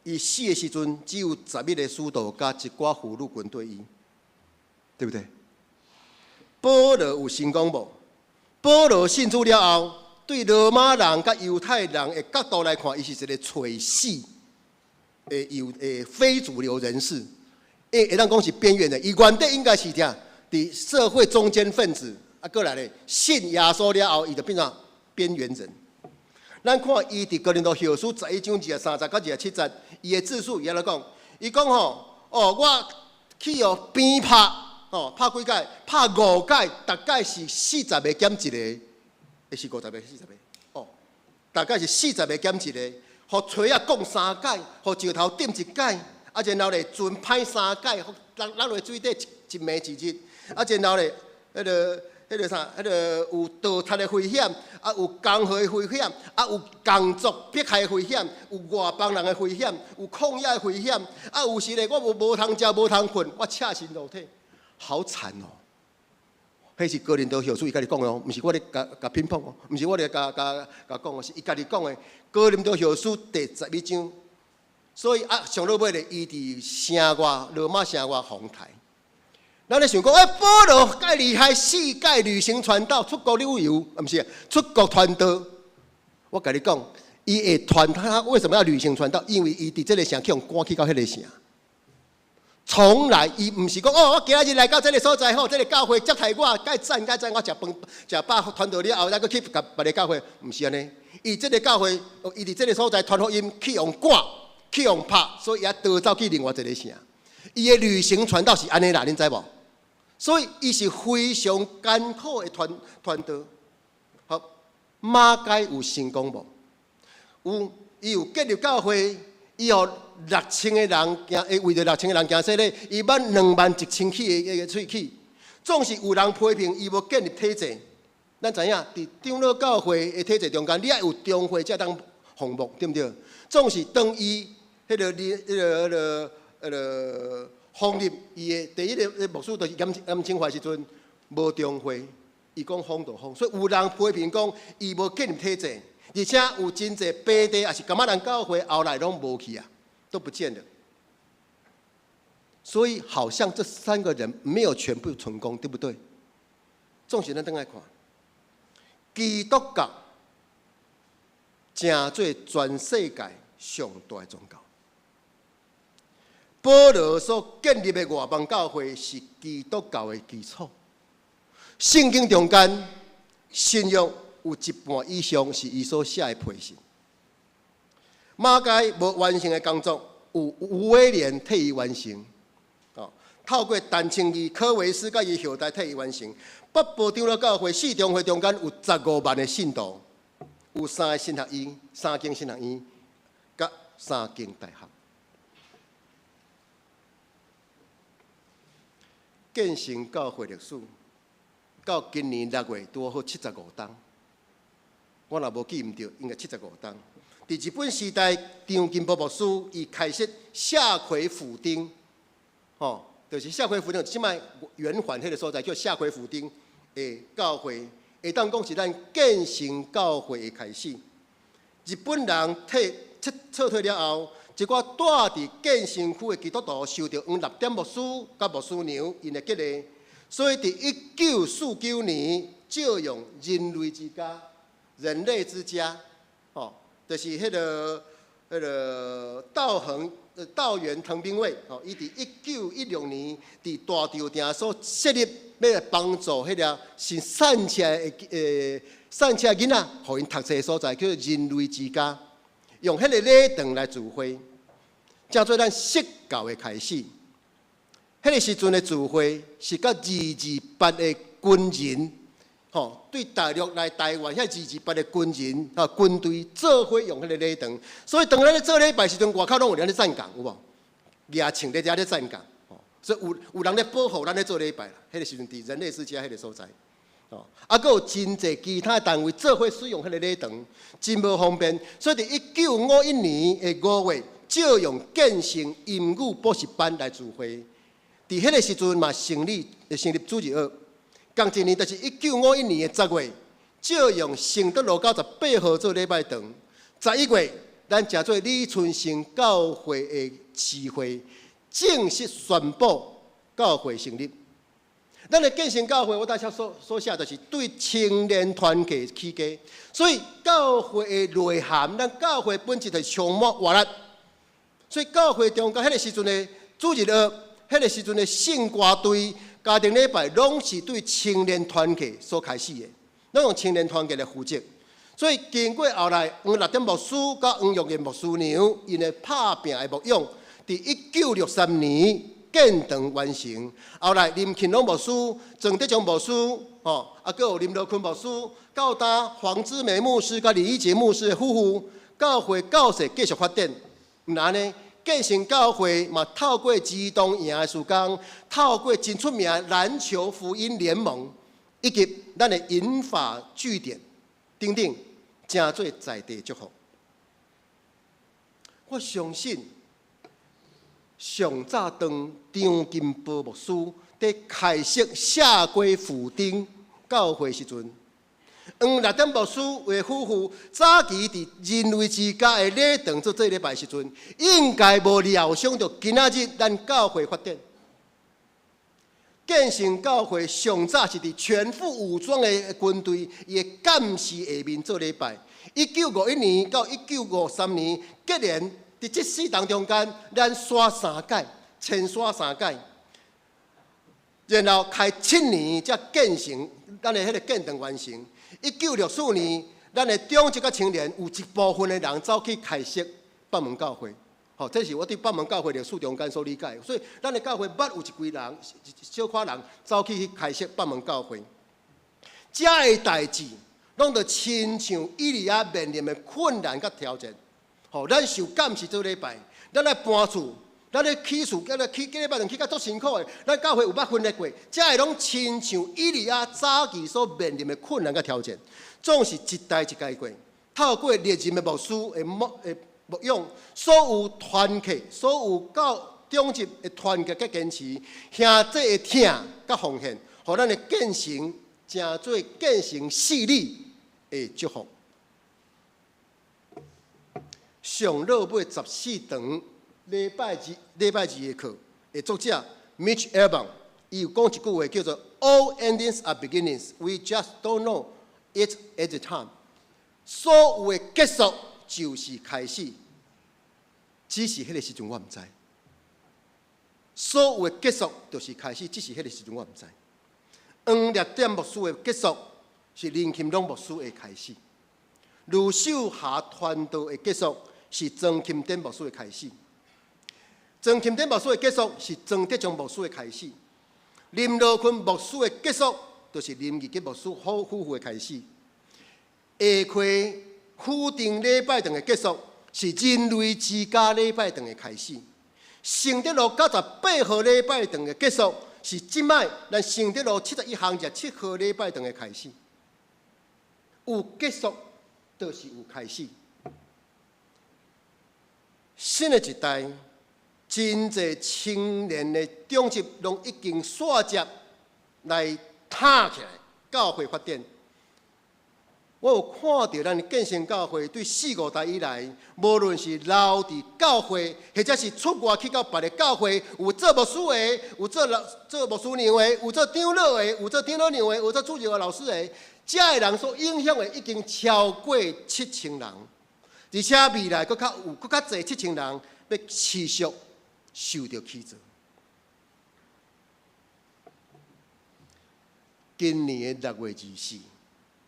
伊死的時陣只有11个使徒佮一寡婦女群綴伊，對不對？保羅有成功無？保羅信主了後，對羅馬人佮猶太人的角度來看，伊是一个揣死的猶的非主流人士，會當講是邊緣的。伊原底應該是啥？佇社會中堅分子，啊，過來咧，信耶穌了後，伊就變做邊緣人。咱看伊佇哥林多後書11章23節到27節，伊的自述伊按怎講？伊講吼，哦，我去予鞭拍，哦，拍幾擺？拍五擺，大概是40個減一个，抑是50個40個？哦，大概是40個減一個，予錘仔摃三擺，予石頭擲一擺，啊，然後咧船歹三擺，予落落水底一暝一日。啊，然後咧，彼个啥，彼个有盜賊的危險，啊，有江河的危險，啊，有共族迫害的危險，有外邦人的危險，有曠野的危險，啊，有時咧，我無通食，無通睏，我赤身露體，好慘哦！彼是哥林多後書伊家己講的哦，毋是我咧共共拼碰哦，毋是我咧共共共講哦，是伊家己講的。哥林多後書第11章，所以啊，上落尾咧，伊佇城外，羅馬城外予刣。咱咧想講，欸，保羅蓋厲害，世界旅行傳道，出國旅遊，啊，毋是出國傳道。我共你講，伊會傳他為什麼要旅行傳道？因為伊佇這个城去予趕去到彼个城。從來伊毋是講哦，我今仔日來到這个所在吼，這个教會接待我，蓋讚蓋讚，我食飯食飽傳道了後，再閣去共別个教會，毋是按呢。伊這个教會，伊佇這个所在傳福音，去予趕，去予拍，所以伊逃走去另外一个城。伊的旅行傳道是按呢啦，恁知無？所以伊是非常艱苦的傳道。好，馬偕有成功無？有，伊有建立教會，伊予6000個人行，會為著六千个人行洗禮，伊捌21,000去的喙齒。總是有人批評伊無建立體制。咱知影，佇長老教會的體制中間，你愛有中會才當奉牧，對毋對？總是當伊彼个你彼个彼个彼个封立伊的第一个牧師，就是嚴清懷時陣無中會，伊講封就封，所以有人批評講伊無建立體制，而且有真濟白地抑是噶瑪蘭教會後來攏無去啊，都不見了。所以好像這三個人沒有全部成功，對不對？總是咱轉來看，基督教成做全世界上大的宗教。保羅所建立的外邦教會是基督教的基礎。聖經中間新約有一半以上是伊所寫的批信。馬偕無完成的工作，有吳威廉替伊完成。哦，透過陳清義、柯維斯佮伊後代替伊完成。北部長老教會四中會中間有15萬的信徒，有三个神學院、三間神學院，佮三間大學。建成教會歷史到今年6月拄好75冬，我若無記毋著，應該75冬。佇日本時代，張金寶牧師伊開設下魁府町，吼，就是下魁府町，這擺圓環彼个所在叫下魁府町的教會，會當講是咱建成教會的開始。日本人退撤撤退了後，一寡住佇建成區的基督徒受著黃立典牧師佮牧師娘𪜶的激勵，所以佇1949年借用人類之家、人類之家，吼，就是彼个道恆、道元藤兵衛，吼，伊佇1916年佇大稻埕所設立，欲來幫助彼个是散赤的散赤囡仔，予𪜶讀冊的所在，叫做人類之家。用彼个禮堂來聚會，成做咱釋教的開始。彼个時陣的聚會是佮228的軍人，吼，對大陸來台灣遐二二八的軍人吼軍隊做伙用彼个禮堂。所以當咱咧做禮拜時陣，外口攏有人咧站崗，有無？舉槍咧遮咧站崗，吼，所以有人咧保護咱咧做禮拜啦。彼个時陣佇人類之家彼个所在。哦，啊，閣有真濟其他單位做伙使用彼个禮堂，真無方便。所以佇1951年的5月，借用建成英語補習班來聚會。佇彼个時陣嘛，成立主日學。仝一年，就是1951年的10月，借用承德路98號做禮拜堂。11月，咱成做李春生教會的市會，正式宣布教會成立。咱的建成教會，我頭先所寫就是對青年團契起家，所以教會的內涵，咱教會本質就是充滿活力。所以教會中間彼个時陣的主日學，彼个時陣的聖歌隊、家庭禮拜，攏是對青年團契所開始的，攏用青年團契來負責。所以經過後來黃立典牧師佮黃玉燕牧師娘𪜶的拍拚的牧養，佇1963年建堂完成。後來林慶龍牧師、鄭德強牧師，吼，啊，閣有林樂坤牧師，到今黃之美牧師佮李義傑牧師的夫婦，教會教勢繼續發展。毋但按呢，建成教會嘛，透過兒童營的事工，透過真出名籃球福音聯盟，以及咱的銀髮據點等等，成做在地祝福。我相信，上早當張金寶牧師佇開設下歸府町教會時陣，黃立典牧師的夫婦早期佇人類之家的禮堂做禮拜時陣，應該無料想著今仔日咱教會發展。建成教會上早是佇全副武裝的軍隊伊的監視下面做禮拜。1951年到1953年，竟然佇這四冬中間，咱徙三擺，遷徙三擺，然後開7年才建成，咱的彼个建堂完成。1964年，咱的長執佮青年有一部分的人走去開設北門教會，吼，這是我佇北門教會歷史中間所理解的。所以，咱的教會捌有一幾人，小可人走去開設北門教會。這个代誌，攏著親像以利亞面臨的困難佮挑戰。吼，咱受監視做禮拜，咱來搬厝，咱咧起厝，咱咧起幾禮拜堂起甲足辛苦的，咱教會有捌分裂過，這个攏親像以利亞早期所面臨的困難佮挑戰，總是一代一代過，透過歷任的牧師的牧養，所有團契，所有教長執的團結佮堅持，兄弟的疼佮奉獻，予咱的建成成做建成四里的祝福。上落尾14堂禮拜二的課的作者 Mitch Albom，伊有講一句話叫做 “All endings are beginnings, we just don't know it at the time。”所有的結束就是開始，只是彼个時陣我毋知。所有的結束就是開始，只是彼个時陣我毋知。黃立典牧師的結束是林欽朗牧師的開始，盧秀霞傳道的結束。是庄钦典牧师的开始；庄钦典牧师的结束是庄德章牧师的开始；林罗坤牧师的结束，就是林义杰牧师好夫妇的开始。下溪府定礼拜堂的结束，是人类之家礼拜堂的开始。承德路98号礼拜堂的结束，是这摆咱承德路71巷27号礼拜堂的开始。有结束，就是有开始。新的一代，真济青年的长执拢已经煞接来塔起来，教会发展。我有看著咱建成教会对四五代以来，无论是留伫教会，或者是出外去到别个教会，有做牧师的，有做老做牧师娘的，有做长老的，有做长老娘的，有做主日学老师的，遮的人所影响的已经超过7000人，而且未来阁较有阁较济7000人欲持续受著起造。今年的6月24。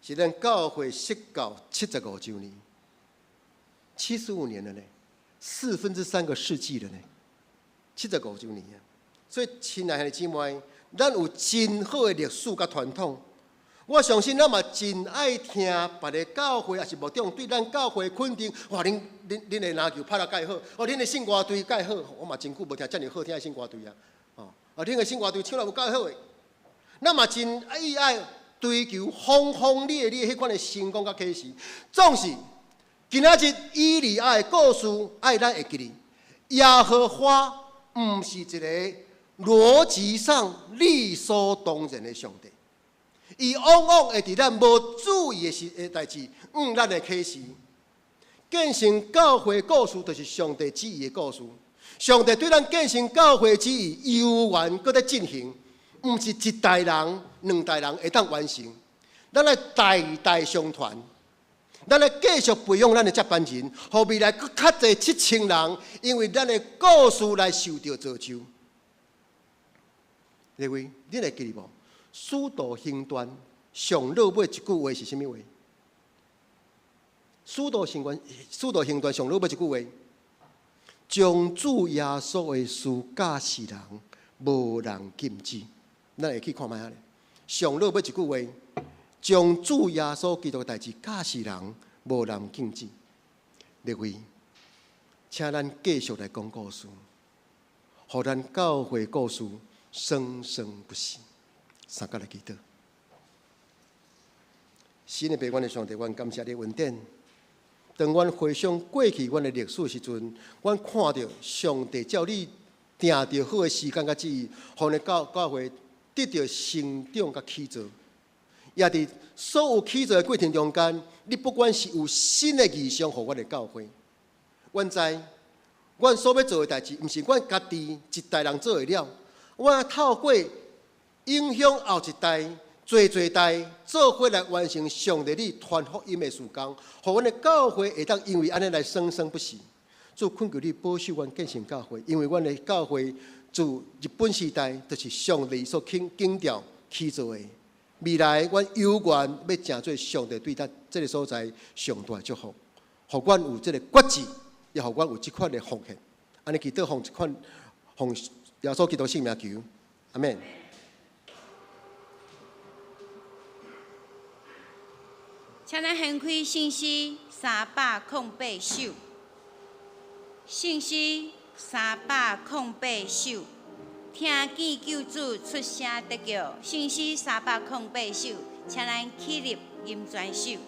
是咱教会设教75周年，75年了呢，3/4个世纪了呢，75周年啊！所以，亲爱的姊妹，咱有真好的历史佮传统。我相信咱嘛真爱听别个教会，抑是牧长对咱教会肯定。哇，恁的篮球拍得盖好，哦，恁的圣歌队盖好。我嘛真久无听遮尔好听的圣歌队啊！哦，啊，恁的圣歌队唱得有够好的。咱嘛真爱爱。追求轰轰烈烈彼款的成功佮启示，总是今仔日以利亚的故事，爱咱会记得，耶和华毋是一个逻辑上理所当然的上帝，伊往往会伫咱无注意的时的代志，向咱的启示。建成教会故事，就是上帝旨意的故事。上帝对咱建成教会旨意，犹原阁咧进行。毋是一代人、两代人会当完成，咱来代代相传，咱来继续培养咱的接班人，予未来阁较济7000人，因为咱的故事来受著造就。各位，你会记得无？使徒行传上落尾一句话是啥物话？使徒行传，使徒行传上落尾一句话，将主耶稣的事教世人，无人禁止。咱会去看觅仔咧。上落尾一句话，将主耶稣基督的代志教世人，无人禁止。各位，请咱继续来讲故事，予咱教会故事生生不息。三个来祈祷。新的父，阮的上帝，阮感谢你恩典。当阮回想过去阮的历史时阵，阮看著上帝照你定著好的时间佮旨意，予阮教教会得著成长佮起造，也伫所有起造的过程中间，你不管是有新的异象予阮的教会，阮知，阮所欲做的代志，毋是阮家己一代人做会了，我透过影响后一代，济济代做伙来完成上帝你传福音的事工，予阮的教会会当因为按呢来生生不息。主恳求你保守阮建成教会，因为阮的教会自日本时代就是上帝所拣调起造的。未来阮有愿欲成做上帝对咱这个所在上大的祝福，予阮有这个决志，也予阮有这款的奉献。按呢祈祷奉这款奉耶稣基督圣名求，阿们。请咱掀开圣诗308首，圣诗308首，听见救主出声得叫，圣诗308首，请咱起立吟全首。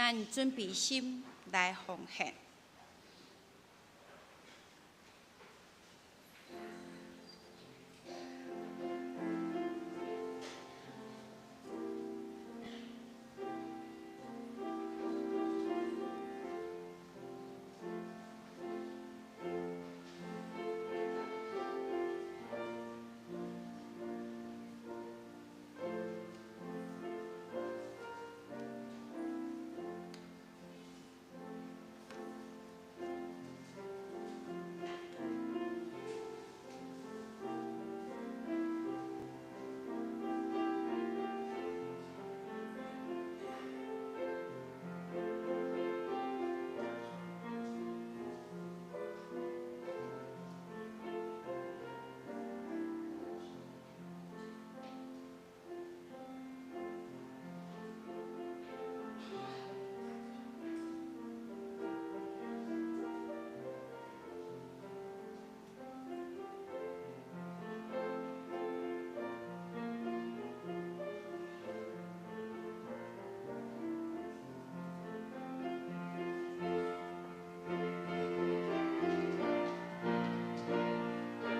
咱準備心來奉獻。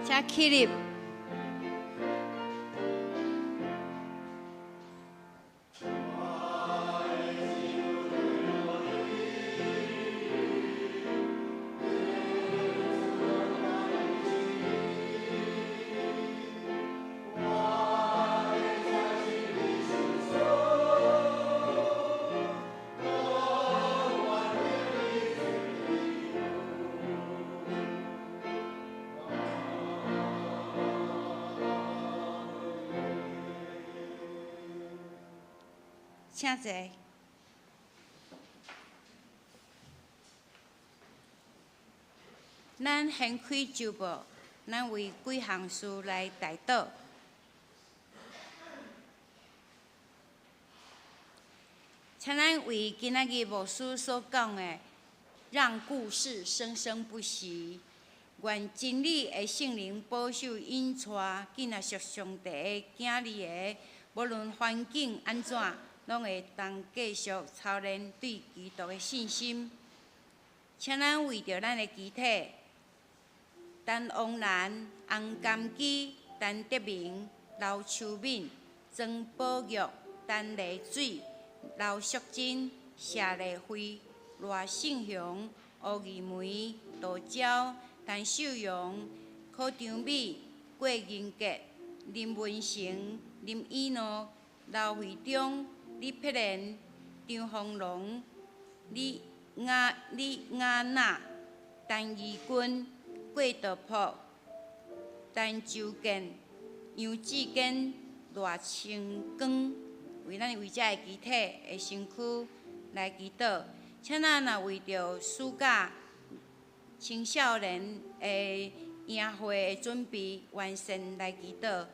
請起立。請坐。咱掀開週報，咱為幾項事來代禱。請咱為今仔日牧師所講的，讓故事生生不息。願真理的聖靈保守引帶，囝仔屬上帝的囝兒的，無論環境按怎，攏會當繼續操練對基督的信心。請咱為著咱的肢體，陳王蘭、洪甘基、陳德明、劉秋敏、曾寶玉、陳麗水、劉淑珍、謝麗慧、賴勝雄、吳義梅、杜嬌、陳秀榮、柯長美、郭仁杰、林文成、林以諾、劉惠中、李碧蓮、張鳳龍、李雅娜、陳義軍、郭德璞、陳周建、楊志堅、賴清光，為咱為這个肢體的身軀來祈禱。請咱若為著暑假青少年的營會的準備完善來祈禱。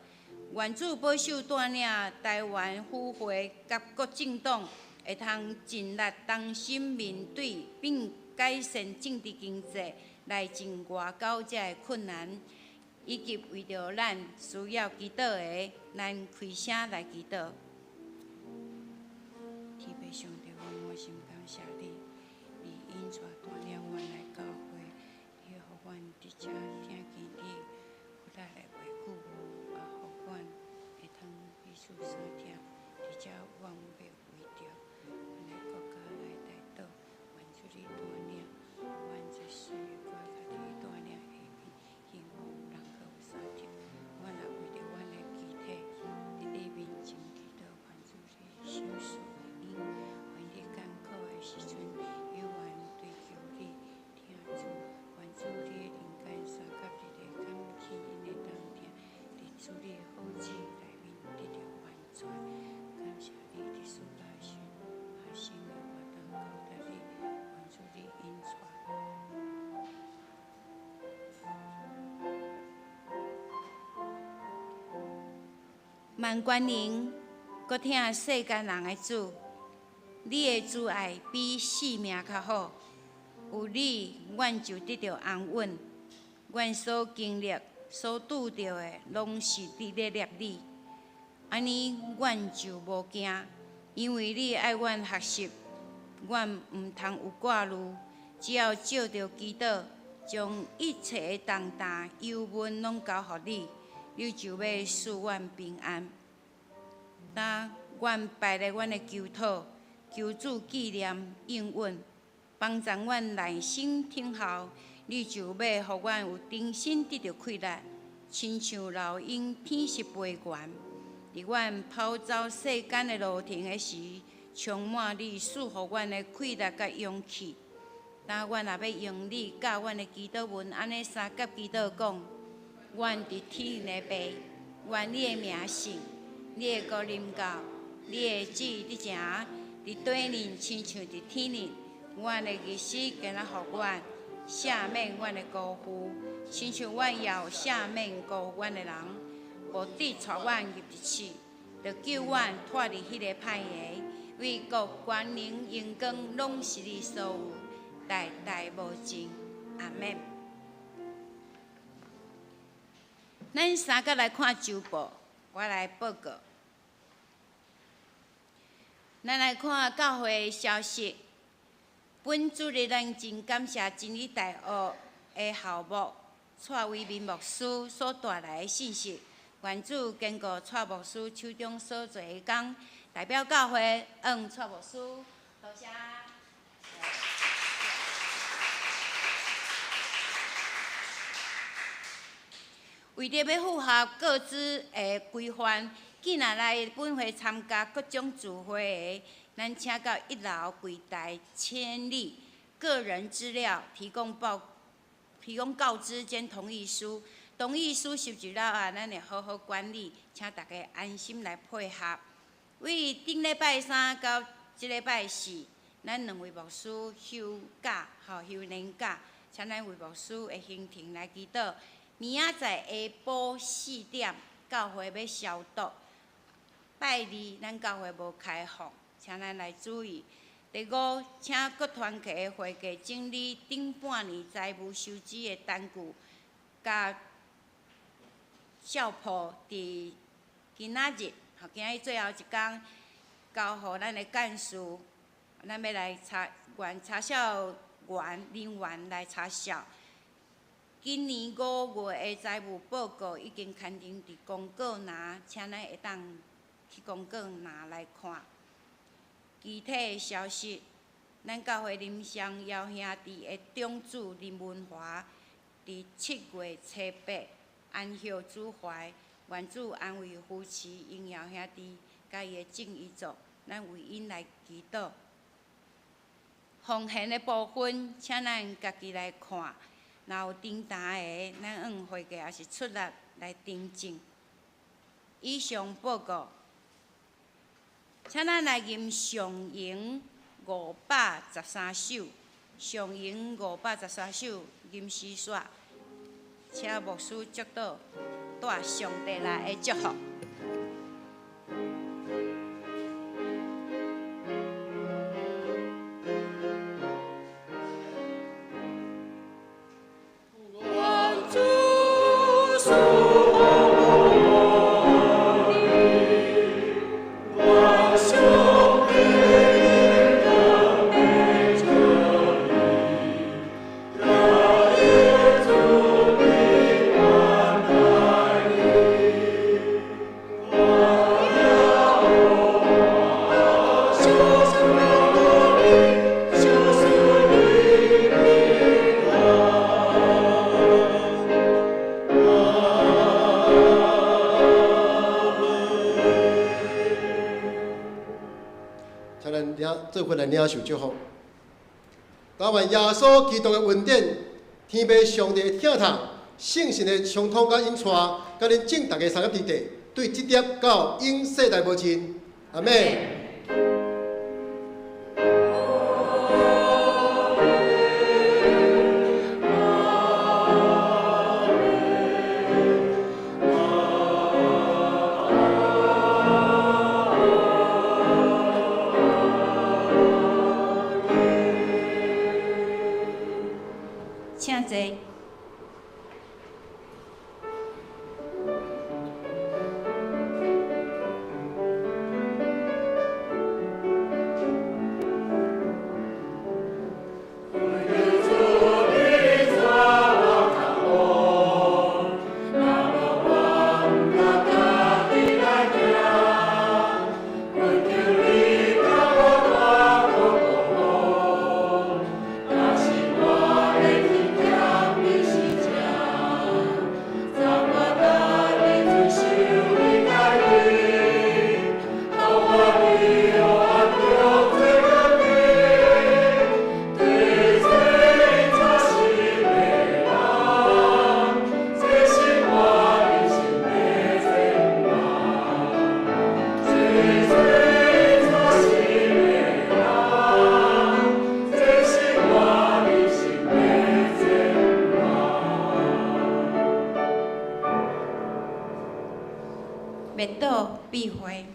願主保守帶領台灣府會佮各政黨會通盡力同心面對，並改善政治經濟內政外交這个困難，以及為著咱需要祈禱的，咱開聲來祈禱。天父上帝，我滿心感謝你，你引帶帶領阮來教會，你予阮佇遮聽見你有力的話語，啊，予阮會通彼此相疼。佇遮，阮欲為著阮的國家來代禱，願主你帶領，予阮這水的歌佮你帶領下面，希望人閣有相疼。阮也為著阮的肢體佇你面前祈禱，願主你賞賜𪜶，予𪜶佇艱苦的時陣，猶原追求你，疼主，願主你的靈間相佮佇咧減輕𪜶的重疼，佇主你的好旨內面得著完全。感謝你佇暑假時學生的活動交託你，願主你引帶。萬權能，閣疼世間人的主，你的慈愛比性命較好。有你，阮就得著安穩。阮所經歷、所拄著的，攏是佇咧捏你。按呢，阮就無驚，因為你愛阮學習，阮毋通有掛慮，只要藉著祈禱，將一切的重擔、憂悶攏交予你，你就欲賜阮平安。當阮擺列阮的求討，求主紀念應允，幫助阮耐心等候，你就欲予阮有重新得著氣力，親像老鷹舔食肥源。佇阮跑走世間的路程的時，充滿你賜予阮的氣力佮勇氣。當阮若欲用你教阮的祈禱文，按呢相佮祈禱講：阮佇天的父，願你的名聖，你的國臨到，你的旨意得成，佇地面親像佇天頂。阮的日食今仔予阮，赦免阮的辜負，親像阮也有赦免辜負阮的人。無得帶阮入一試，著救阮脫離彼個歹的。為國、權能、榮光，攏是你所有，代代無盡。阿們。咱三個來看週報，我來報告。咱來看教會消息。本主日咱真感謝真理大學的校牧蔡維民牧師所帶來的信息。願主堅固蔡牧師手中所做的工，代表教會，蔡牧師，多謝。為著欲符合各自的規範，囝若來本會參加各種聚會的，咱請到一樓櫃台簽立個人資料，提供告知兼同意書。同意書收入了後，咱會好好管理，請大家安心來配合。為頂禮拜三到這禮拜四，咱兩位牧師休假，吼休年假，請咱為牧師的行程來祈禱。明仔載下晡4點，教會欲消毒。拜二，咱教會無開放，請咱來注意。第五，請各團契的會計整理頂半年財務收支的單據，佮帳簿佇今仔日，吼今仔日最後一工，交予咱的幹事，咱欲來查員查銷員人員來查銷。今年5月的財務報告已經刊登佇公告欄，請咱會當去公告欄來看。具體的消息，咱教會林雙堯兄弟的長子林文華，佇7月初8安息主懷，願主安慰扶持榮耀兄弟，佮伊的眾遺族，咱為𪜶來祈禱。奉獻的部分，請咱家己來看。若有訂單的，咱按會計抑是出納來訂正。以上報告，請咱來吟上詠513首，上詠513首吟詩煞，請牧師祝禱，帶上帝來的祝福。做伙來領受祝福。但願耶穌基督的恩典、天父上帝的疼痛、聖神的相通佮引帶，佮恁眾逐家相佮佇地，對這粒到永世代無盡。阿們。請坐。滅倒必會。